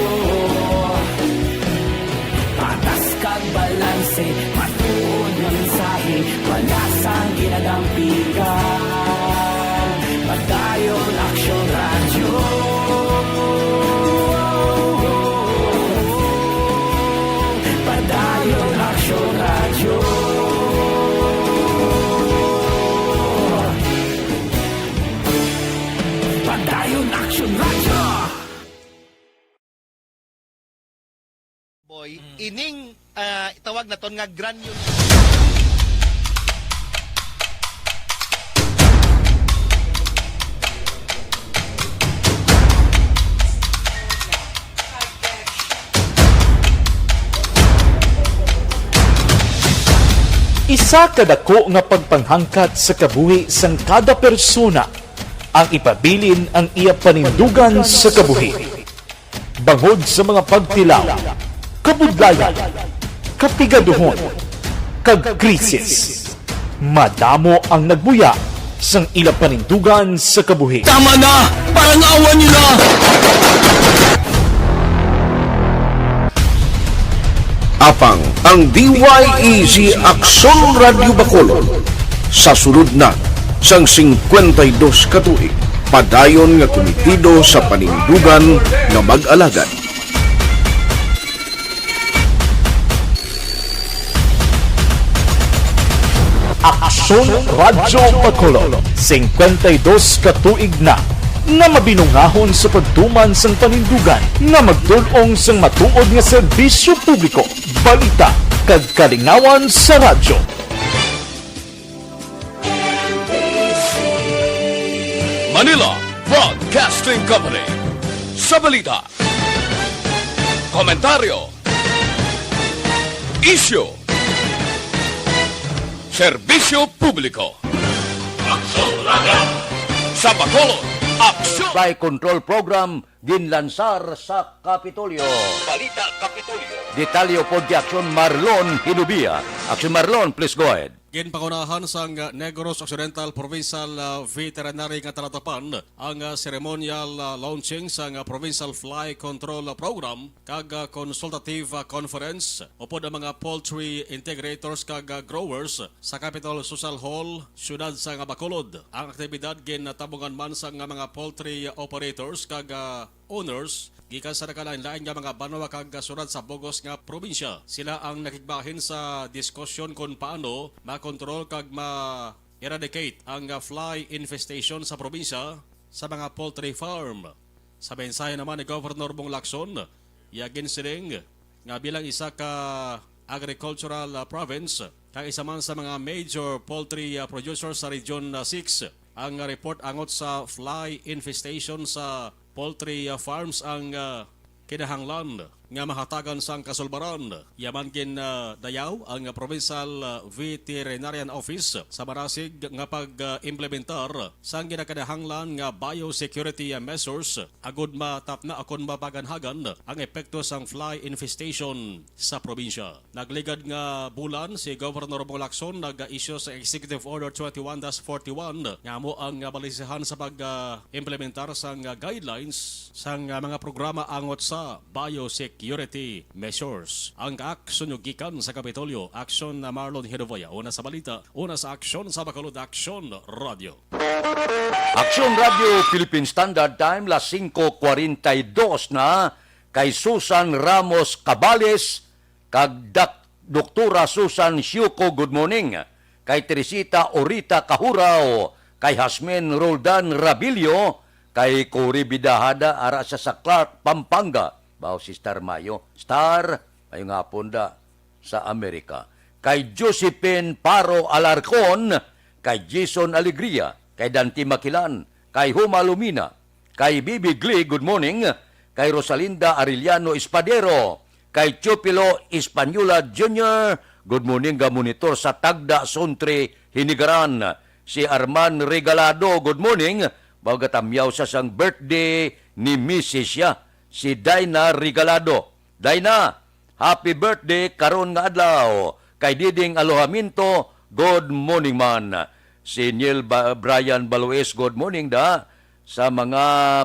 Patas kag balanse, matuod nga mensahe, wala sang ginadampigan. Padayon Aksyon Radyo. Padayon Aksyon Radyo. Padayon Aksyon Radyo. Boy, ining, ah, tawag naton nga granule. Isa ka dako nga pagpanghangkat sa kabuhi sang kada persona ang ipabilin ang iya panindugan sa kabuhi. Bangod sa mga pagtilaw, kabudlayan, kapigaduhon, kag krisis. Madamo ang nagbuya sang ila panindugan sa kabuhi. Tama na! Parang awan niyo na! Apang ang D Y E G Aksyon Radyo Bacolod sa sulod na sang singkwenta y dos ka tuig, padayon nga kumitido sa panindugan nga mag-alagad. Aksyon Radyo Bacolod, singkwenta y dos ka tuig na nga mabinungahon sa pagtuman sang panindugan nga magtul-ong sang matuod nga serbisyo publiko, balita, kag kalingawan sa radyo. Manila Broadcasting Company. Sa balita, komentaryo, isyu, serbisyo publiko. Aksyon Radyo. Sa Bacolod, aksyon. Fly Control Program ginlansar sa Kapitolyo. Balita Kapitolyo. Detalye upod kay Aksyon Marlon Hinubia. Aksyon Marlon, please go ahead. Ginpangunahan sang Negros Occidental Provincial, ah, Veterinary nga Talatapan ang, ah, ceremonial, ah, launching sang, ah, Provincial Fly Control, ah, Program kag, ah, Consultative, ah, Conference upod ang mga poultry integrators kag, ah, growers sa Capitol Social Hall, Siyudad sang Bacolod. Ang aktibidad gintabungan man sang mga poultry operators kag, ah, owners gikan sa nagkalain-lain nga mga banwa kag, ah, syudad sa bug-os nga probinsya. Sila ang nakigbahin sa diskusyon kon paano makontrol kag ma-eradicate ang, ah, fly infestation sa probinsya sa mga poultry farm. Sa mensahe naman ni Governor Bong Lacson, iya ginsiling nga bilang isa ka agricultural, ah, province kag isa man sa mga major poultry, ah, producers sa Region, ah, six, ang, ah, report angot sa fly infestation sa poultry, ah, farms ang, ah, kinahanglan nga mahatagan sang kasulbaran. Iya man gin, ah, dayaw ang, ah, Provincial, ah, Veterinarian Office sa marasig nga pag, ah, implementar sang ginakinahanglan nga biosecurity, ah, measures agud matapna akon mapaganhagan ang epekto sang fly infestation sa probinsya. Nagligad nga bulan, si Governor Bong Lacson nag-issue sa Executive Order twenty-one dash forty-one nga amo ang, ah, balisahan sa pag, ah, implementar sang, ah, guidelines sang, ah, mga programa angot sa biosecurity measures. Ang kaaksyon nyo gikan sa Kapitolyo, Aksyon na Marlon Hinovaya. Una sa balita, una sa aksyon sa Bacolod, Aksyon Radyo. Aksyon Radyo Philippine Standard Time, las singko kwarenta y dos na, kay Susan Ramos Cabales, kag Dak-, Doktora Susan Siuko, good morning. Kay Teresita Orita Kahurao, kay Hasmin Roldan Rabilio, kay Cory Bidahada, ara sa, sa Clark, Pampanga. Bao si Star Mayo. Star, maayong hapon da sa Amerika. Kay Josephine Paro Alarcon, kay Jason Alegria, kay Dante Makilan, kay Huma Lumina, kay Bibi Gli, good morning, kay Rosalinda Arellano Espadero, kay Teofilo Española Junior, good morning, ga monitor sa Tagda, Suntri, Hinigaran. Si Arman Regalado, good morning, bao gatamyaw sa sang birthday ni misis siya, si Dina Regalado. Dina, happy birthday karon nga adlaw. Kay Diding Alojamiento, good morning man. Si Neil Ba-, Brian Baloes, good morning da sa mga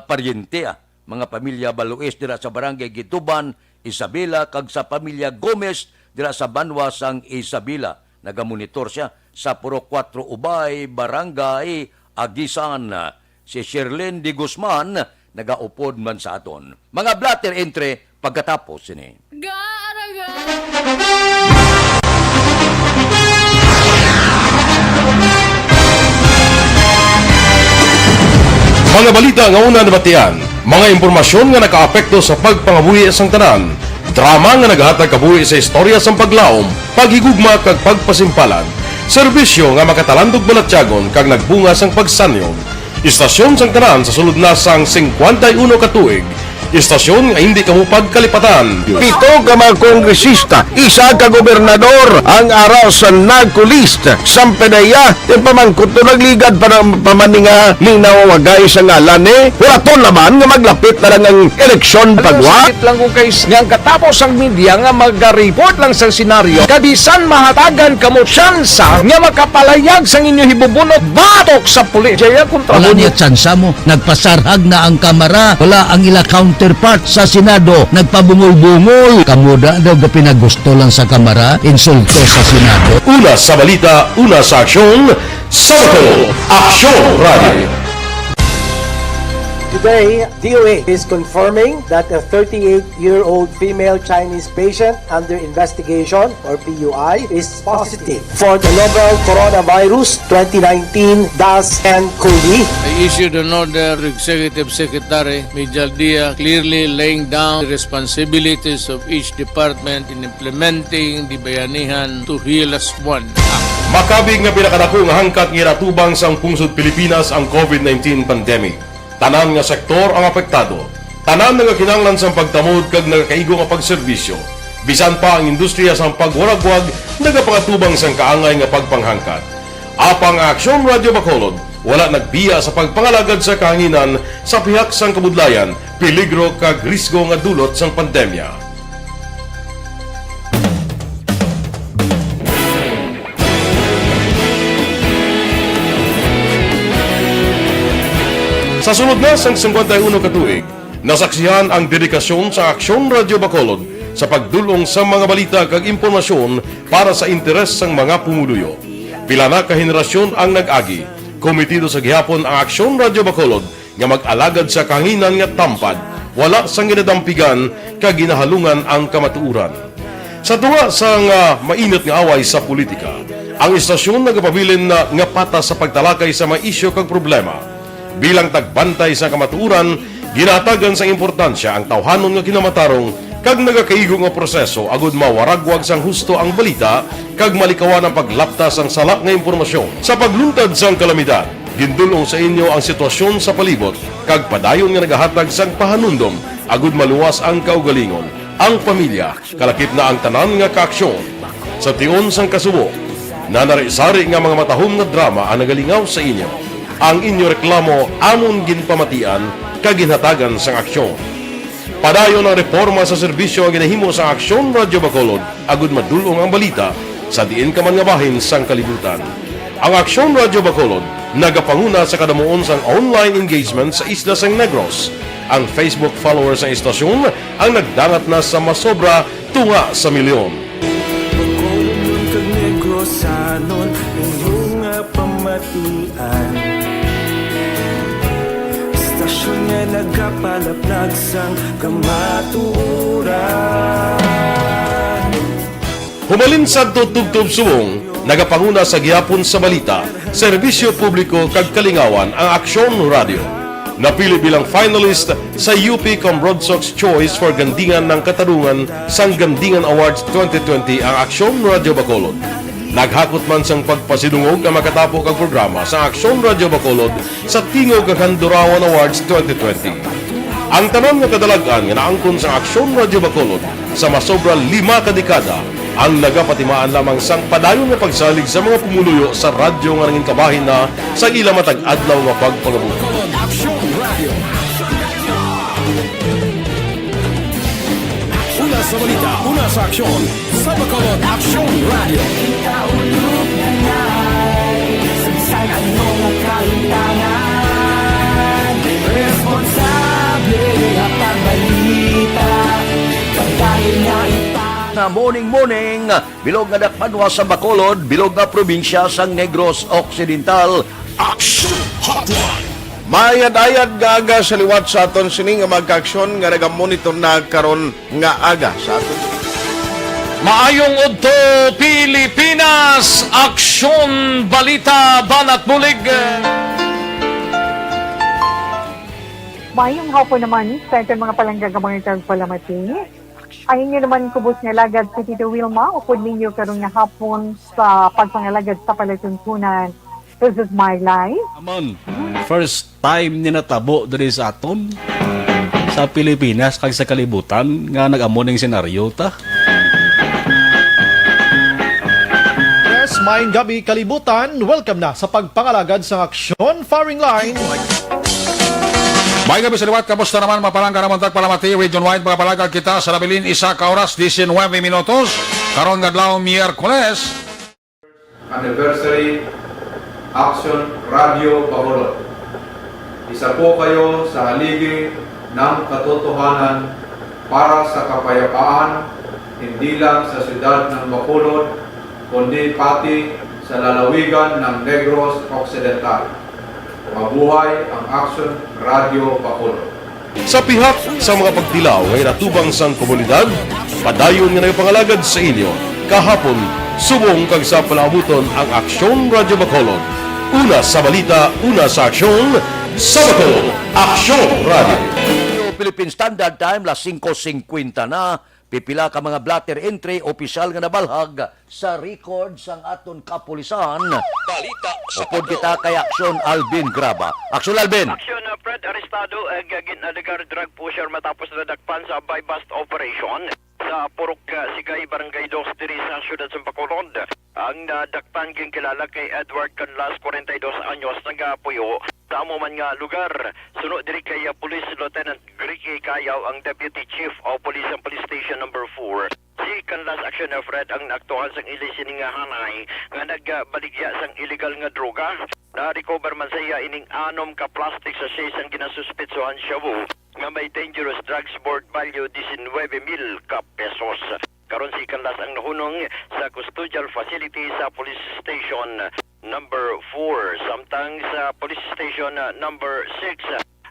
paryente, ah, mga pamilya Baloes dira sa Barangay Gituban, Isabela, kag sa pamilya Gomez dira sa banwa sang Isabela. Nagamonitor siya sa Purok Cuatro Ubay, Barangay Aguisan. Si Sherlyn de Guzman nagaupod man sa aton. Mga blotter entry pagkatapos sini. Gaaraga. Mga balita nga una nabatian, mga impormasyon nga nakaapekto sa pagpangabuhi sang tanan, drama nga naghatag kabuhi sa istorya sang paglaom, paghigugma kag pagpasimpalan, serbisyo nga makatalandog balatyagon kag nagbunga sang pagsanyon. Istasyon sang tanan sa sulod na sang singkwenta y uno ka tuig, Istasyon nga hindi kamo pagkalipatan. Pito ka mga kongresista, isa ka gobernador ang ara sa NAGCO list. Sampedeya, yung pamangkot to nagligad pa ng pamaninga, linaw wagay sa ngalan eh. Wala to naman nga maglapit na lang ang eleksyon pagwa. Sakit lang kung kay nga ang katapos ang media nga mag-report lang sa senaryo, kabisan mahatagan kamo tsansa nga makapalayag sang inyo hibubunot batok sa pulis. Jaya kontra Wala niya tsansa mo. Nagpasarhag na ang kamara. Wala ang ila counterpart sa Senado. Nagpabungol-bungol. Kamo da daw gapinagusto lang sa kamara. Insulto sa Senado. Una sa balita, una sa aksyon, sa Bacolod, Aksyon Radio. Today, D O A is confirming that a thirty-eight-year-old female Chinese patient under investigation, or P U I, is positive for the novel coronavirus twenty nineteen dash ten COVID. I issued an order to Executive Secretary Mijal Dia, clearly laying down the responsibilities of each department in implementing the Bayanihan to Heal As One Act. Makabig nga pinakadako nga hangkat nga ginatubang sang pungsod Pilipinas ang COVID nineteen pandemic. Tanan nga sektor ang apektado. Tanan nga kinahanglan sang pagtamod kag nagakaigo nga pagserbisyo. Bisan pa ang industriya sang pagwaragwag nagapangatubang sang kaangay nga pagpanghangkat. Apang ang Aksyon Radio Bacolod wala nagbiya sa pagpangalagad sa kahanginan sa pihak sang kabudlayan, peligro kag risgo nga dulot sang pandemya. Sa sulod na sang singkwenta y uno ka tuig, nasaksihan ang dedikasyon sa Aksyon Radio Bacolod sa pagdul-ong sa mga balita kag impormasyon para sa interes sang mga pumuluyo. Pila na ka henerasyon ang nag-agi. Komitido sa gihapon ang Aksyon Radio Bacolod nga mag-alagad sa kahanginan nga tampad, wala sang ginadampigan kag ginahalungan ang kamatuoran. Sa tunga sang, ah, mainit nga away sa politika, ang istasyon nagapabilin na nga patas sa pagtalakay sa mga isyu kag problema. Bilang tagbantay sa kamatuoran, ginahatagan sang importansya ang tawhanon nga kinamatarong kag nagakaigo nga proseso agud mawaragwag sang husto ang balita kag malikawan ang paglapta sang sala nga impormasyon. Sa pagluntad sang kalamidad, gindul-ong sa inyo ang sitwasyon sa palibot kag padayon nga nagahatag sang pahanumdom agud maluwas ang kaugalingon, ang pamilya, kalakip na ang tanan nga kaaksyon. Sa tion sang kasubo, nanari-sari nga mga matahom nga drama ang nagalingaw sa inyo. Ang inyo reklamo amon ginpamatian kag ginhatagan sang aksyon. Padayon ang reporma sa serbisyo nga ginahimo sa Aksyon Radio Bacolod agud madul-ong ang balita sa diin ka man nga bahin sang kalibutan. Ang Aksyon Radio Bacolod nagapanguna sa kadamuon sang online engagement sa isla sang Negros. Ang Facebook followers sang istasyon ang nagdangat na sa masobra tunga sa milyon. Bacolod kag Negrosanon, inyo nga pamatian. Istasyon nga nagapalaplag sang kamatuoran. Humalin sadto tubtob subong, nagapanguna sa gihapon sa balita, serbisyo publiko kag kalingawan ang Aksyon Radio. Napili bilang finalist sa U P Cambrodsoc's Choice for Gandingan ng Katarungan sang Gandingan Awards twenty twenty ang Aksyon Radio Bacolod. Naghakot man sang pagpasidungog ang makatapo kag programa sa Aksyon Radio Bacolod sa Tingog kag Handurawan Awards twenty twenty. Ang tanan nga kadalag-an nga naangkon sa Aksyon Radio Bacolod sa masobra lima ka dekada ang nagapatimaan lamang sang padayon nga pagsalig sa mga pumuluyo sa radyo nga nangin kabahin na sa ila matag adlaw nga pagpangabuhi. Bacolod Aksyon Radio. Una sa balita, una sa aksyon, sa Bacolod Aksyon Radio. Kita ulog na ngay, sa bisan ano nga kaintahan, responsable nga pagbalita, pagdahil nga ita- Na morning, morning. Bilog nga dakbanwa sa Bacolod, bilog nga probinsya sang Negros Occidental. Action Hotline. Maayad-ayad nga aga sa liwat sa aton sini nga mga kaaksyon nga nagamonitor na karon nga aga sa aton. Maayong udto, Pilipinas! Aksyon, balita, banat, bulig. Maayong hapon naman sa aton mga palangga nga mga tagpalamati. Ang inyo naman kubos nga alagad si Tito Wilma, upod ninyo karon nga hapon sa pagpangalagad sa palatuntunan. This is my life. Amon, first time ni natabo diri sa aton. sa Pilipinas kag sa kalibutan nga nag-amo ning senaryo ta. Yes, maayong gabi, kalibutan. Welcome na sa pagpangalagad sa Aksyon Firing Line. May gabi sa liwat, kamusta naman? Mapalangga naman tagpalamati, region-wide, mga palagag kita sa nabilin, isa ka oras, diecinuebe minutos. Karon nga adlaw, Miyerkules. Anniversary, Aksyon Radio Bacolod. Isa po kayo sa haligi ng katotohanan para sa kapayapaan, hindi lang sa siyudad ng Bacolod, kundi pati sa lalawigan ng Negros Occidental. Mabuhay ang Aksyon Radio Bacolod. Sa pihak sa mga pagtilaw nga ginatubang sang komunidad, padayon nga nagapangalagad sa inyo kahapon, subong kag sa palaabuton ang Aksyon Radio Bacolod. Una sa balita, una sa aksyon, sa Bacolod, Aksyon Radio. Philippine Standard Time, las singko singkwenta na. Pipila ka mga blotter entry, opisyal nga nabalhag sa record sang aton kapulisan. Balita sa Upod Bacolod. Kita kay Aksyon Alvin Graba. Aksyon Alvin. Aksyon, uh, Fred, arestado ang, uh, gin-alegar drug pusher matapos nadakpan sa buy-bust operation sa Purok, uh, Sigay, Barangay Dos, diri sa siyudad sa Bacolod. Ang nadakpan ginkilala kay Edward Canlas, kwarenta y dos anyos, nagapuyo sa amo man nga lugar. Suno diri kay, uh, Police Lieutenant Ricky Cayaw, ang Deputy Chief of Police sa Police Station Number Four. Si Canlas, Aksyon, Fred, ang naaktuhan sang ili sini nga hanay nga nagbaligya sang iligal nga droga. Na-recover man sa iya ining anom ka plastic sachet sang ginasuspetsohan shabu nga may dangerous drugs worth value diecinuebe mil ka pesos. Karon si Canlas ang nahunong sa custodial facility sa Police Station Number Four. Samtang sa Police Station, uh, Number Six,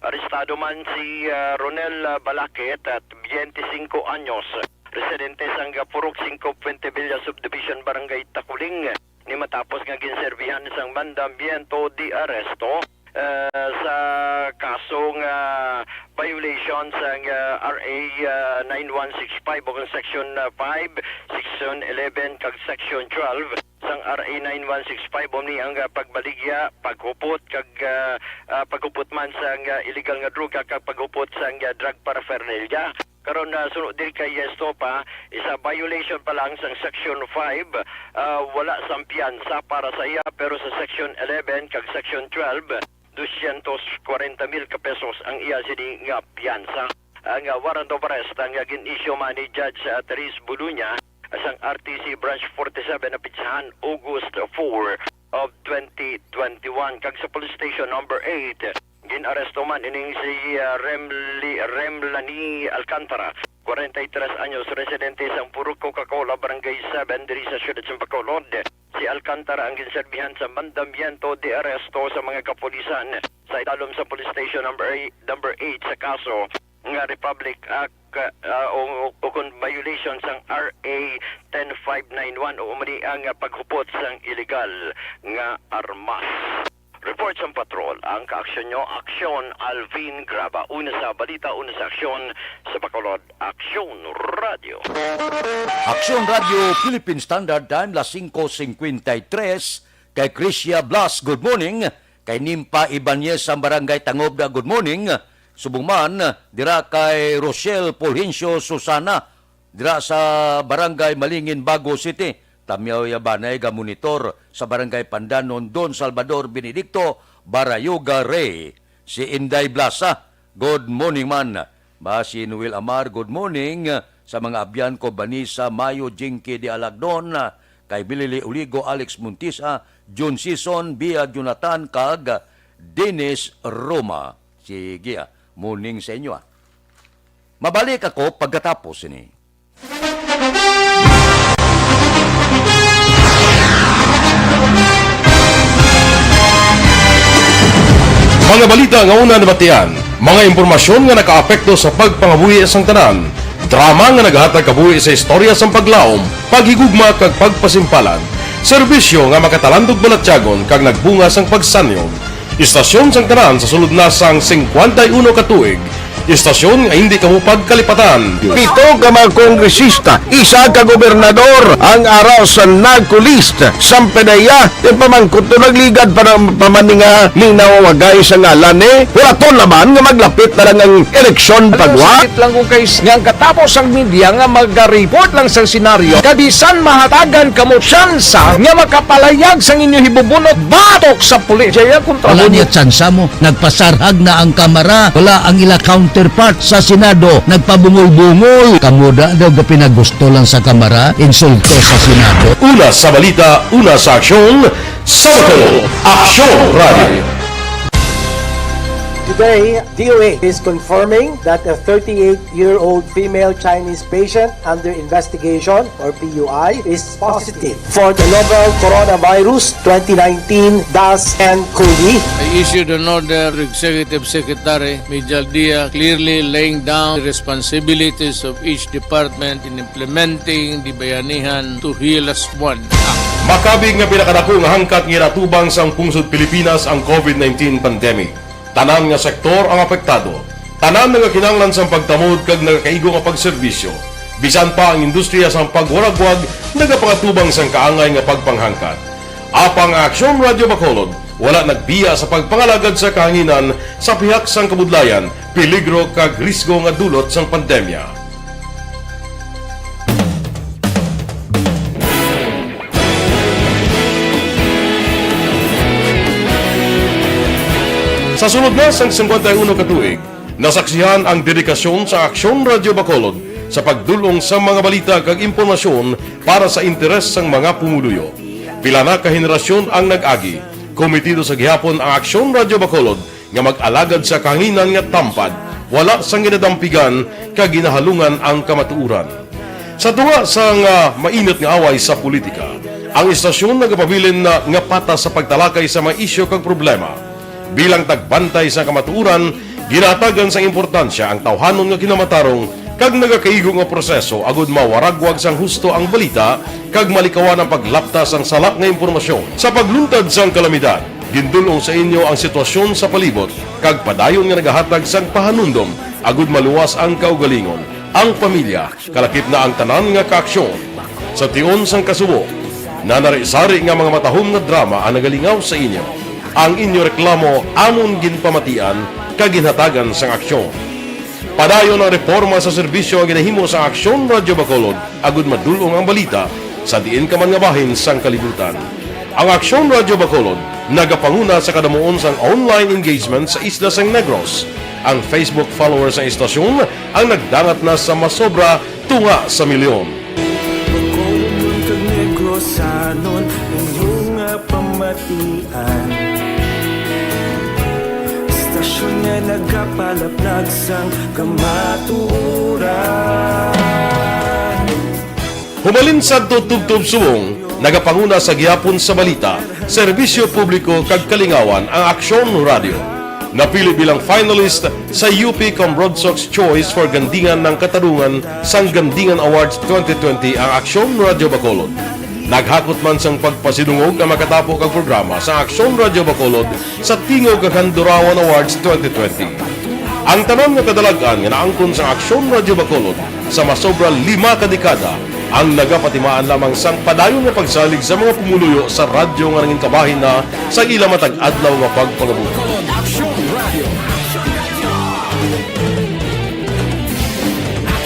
arestado man si, uh, Ronel, uh, Balakit, at biyente singko anyos, residente sang Purok Singko, Fuentebella Subdivision, Barangay Taculing, ni matapos nga ginserbihan sang mandamiento de arresto, uh, sa kaso nga violation sang, uh, R A, uh, nine one six five o kung Section, uh, five, Section eleven kag Section twelve sang R A nine one six five, umni ang, ah, pagbaligya, paghupot kag, ah, ah, paghupot man sang, ah, iligal nga droga kag paghupot sang, ah, drug paraphernalia. Karon, ah, suno diri kay Estopa, isa violation pa lang sang Section five, ah, wala sang piyansa para sa iya, pero sa Section eleven kag Section twelve, dosyentos kwarenta mil ka pesos ang iya sini nga piyansa. Ang, ah, warrant of arrest ang, ah, gin-issue man ni Judge, ah, Therese Buluña sang R T C Branch forty-seven na petsahan August four of twenty twenty-one. Kag sa Police Station Number Eight, gin-aresto man ining si, ah, Remli-, Remlani Alcantara, kwarenta y tres anyos, residente sang Purok Coca-Cola, Barangay Seven, diri sa siyudad sa Bacolod. Si Alcantara ang ginserbihan sa mandamiento de arresto sa mga kapulisan sa idalom sa Police Station Number Eight, Number Eight sa kaso nga Republic Act, ah, o, o, o kon violation sang R A ten five nine one, o umani ang paghupot sang iligal nga armas. Report sang patrol, ang kaaksyon nyo, Aksyon Alvin Graba. Una sa balita, una sa aksyon, sa Bacolod, Aksyon Radio. Aksyon Radio, Philippine Standard Time, las singko singkwenta y tres, kay Crisia Blas, good morning. Kay Nimpa Ibanez sa Barangay Tangobda, good morning. Subong man, dira kay Rochelle Fulgencio Susana, dira sa Barangay Malingin, Bago City. Tamyaw Yabanay ga monitor sa Barangay Pandanon, Don Salvador Benedicto, Barayoga Rey. Si Inday Blasa, good morning man. Ba si Noel Amar, good morning. Sa mga abyan ko, Vanessa Mayo, Jinky de Alagdon, kay Bilili Uligo, Alex Montisa, John Sison, Bia Jonathan, kag Dennis Roma. Sige, ah, morning sa inyo, ah. Mabalik ako pagkatapos ini. Mga balita nga una nabatian, mga impormasyon nga nakaapekto sa pagpangabuhi sang tanan, drama nga nagahatag kabuhi sa istorya sang paglaom, paghigugma kag pagpasimpalan, serbisyo nga makatalandog balatyagon kag nagbunga sang pagsanyog. Istasyon sang tanan sa sulod na sang singkwenta y uno ka tuig, Istasyon nga hindi kamo pagkalipatan. Pito ka mga kongresista, isa ka gobernador ang ara sa NAGCO list. Sampanaya, di pa man kuto nagligad pa na, pa man ni nga linawagay sa ngalan, eh. Wala to naman nga maglapit na lang ang eleksyon pagwa. Sakit lang kung kay nga ang katapos ang media nga mag-report lang sa senaryo, kabisan mahatagan kamo tsansa nga makapalayag sang inyo hibubunot batok sa pulis. Jaya kontra Wala mo. Niya tsansa mo. Nagpasarhag na ang kamara. Wala ang ila counterpart sa Senado. Nagpabungol-bungol. Kamo da daw ga pinagusto lang sa kamara. Insulto sa Senado. Una sa balita, una sa aksyon, sa Bacolod, Aksyon Radio. Today, D O A is confirming that a thirty-eight-year-old female Chinese patient under investigation, or P U I, is positive for the novel coronavirus twenty nineteen dash N cov. I issued an order to Executive Secretary Major Dia, clearly laying down the responsibilities of each department in implementing the Bayanihan to Heal Us One Act. Makabig nga pinakadako nga hangkat nga ginatubang sang pungsod Pilipinas ang covid nineteen pandemic. Tanan nga sektor ang apektado. Tanan nagakinahanglan sang pagtamod kag nagakaigo nga pagserbisyo. Bisan pa ang industriya sang pagwaragwag nagapangatubang sang kaangay nga pagpanghangkat. Apang ang Aksyon Radio Bacolod wala nagbiya sa pagpangalagad sa kahanginan sa pihak sang kabudlayan, peligro kag risgo nga dulot sang pandemya. Sa sulod na sang singkwenta y uno ka tuig, nasaksihan ang dedikasyon sa Aksyon Radio Bacolod sa pagdul-ong sa mga balita kag impormasyon para sa interes sang mga pumuluyo. Pila na ka henerasyon ang nag-agi, kometido sa gihapon ang Aksyon Radio Bacolod nga mag-alagad sa kahanginan nga tampad, wala sang ginadampigan kag ginahalungan ang kamatuoran. Sa tunga sang, ah, mainit nga away sa politika, ang istasyon nagapabilin na nga patas sa pagtalakay sa mga isyu kag problema. Bilang tagbantay sa kamatuoran, ginahatagan sang importansya ang tawhanon nga kinamatarong kag nagakaigo nga proseso agud mawaragwag sang husto ang balita kag malikawan ang paglapta sang sala nga impormasyon. Sa pagluntad sang kalamidad, gindul-ong sa inyo ang sitwasyon sa palibot kag padayon nga nagahatag sang pahanumdom agud maluwas ang kaugalingon, ang pamilya, kalakip na ang tanan nga kaaksyon. Sa tion sang kasubo, nanari-sari nga mga matahom nga drama ang nagalingaw sa inyo. Ang inyo reklamo amon ginpamatian kag ginhatagan sang aksyon. Padayon ang reporma sa serbisyo nga ginahimo sang Aksyon Radio Bacolod agud madul-ong ang balita sa diin ka man nga bahin sang kalibutan. Ang Aksyon Radio Bacolod nagapanguna sa kadamuon sang online engagement sa isla sang Negros. Ang Facebook followers sang istasyon ang nagdangat na sa masobra tunga sa milyon. Bacolodnon kag Negrosanon, inyo nga pamatian. Istasyon nga nagapalaplag sang kamatuoran. Hubalin sadto tubtob subong, nagapanguna sa gihapon sa balita, serbisyo publiko kag kalingawan ang Aksyon Radio. Napili bilang finalist sa U P Comrade Sox Choice for Gandingan ng Katarungan sang Gandingan Awards twenty twenty ang Aksyon Radio Bacolod. Naghakot man sang pagpasidungog ang makatapo kag programa sa Aksyon Radio Bacolod sa Tingog kag Handurawan Awards twenty twenty. Ang tanan nga kadalag-an nga naangkon sang Aksyon Radio Bacolod sa masobra lima ka dekada ang nagapatimaan lamang sang padayon nga pagsalig sa mga pumuluyo sa radyo nga nangin kabahin na sa ila matag adlaw nga pagpangabuhi. Aksyon Radio.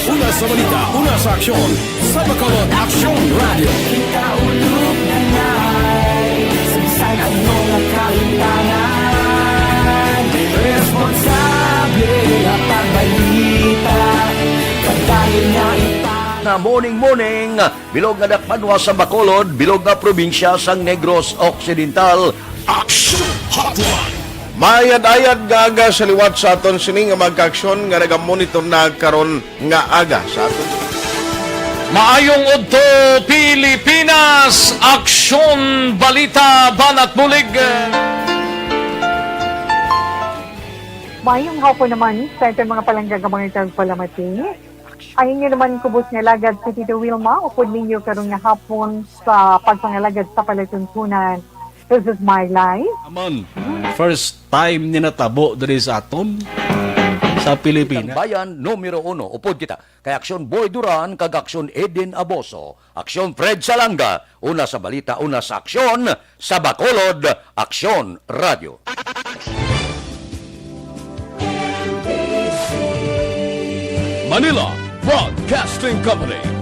Una sa balita, una sa aksyon, sa Bacolod Aksyon Radio. Kita ulog na ngay, sa bisan ano nga kalimtangan, responsable nga pagbalita, kag dayon nga ipa- Na morning, morning. Bilog nga dakpanwa sa Bacolod, bilog nga probinsya sang Negros Occidental. Action Hotline. Maayad-ayad nga aga sa liwat sa aton sini nga mga kaaksyon nga nagamonitor na karon nga aga sa aton. Maayong udto, Pilipinas! Aksyon, balita, banat, bulig. Maayong hapon naman sa aton mga palangga nga mga tagpalamati. Ang inyo naman kubos nga alagad si Tito Wilma, upod ninyo karon nga hapon sa pagpangalagad sa palatuntunan. This is my life. Amon, first time ni natabo diri sa aton. Sa Pilipinas. Bayan numero uno. Upod kita kay Aksyon Boy Duran kag Aksyon Eden Aboso. Aksyon Fred Salanga. Una sa balita, una sa aksyon, sa Bacolod, Aksyon Radio. Manila Broadcasting Company.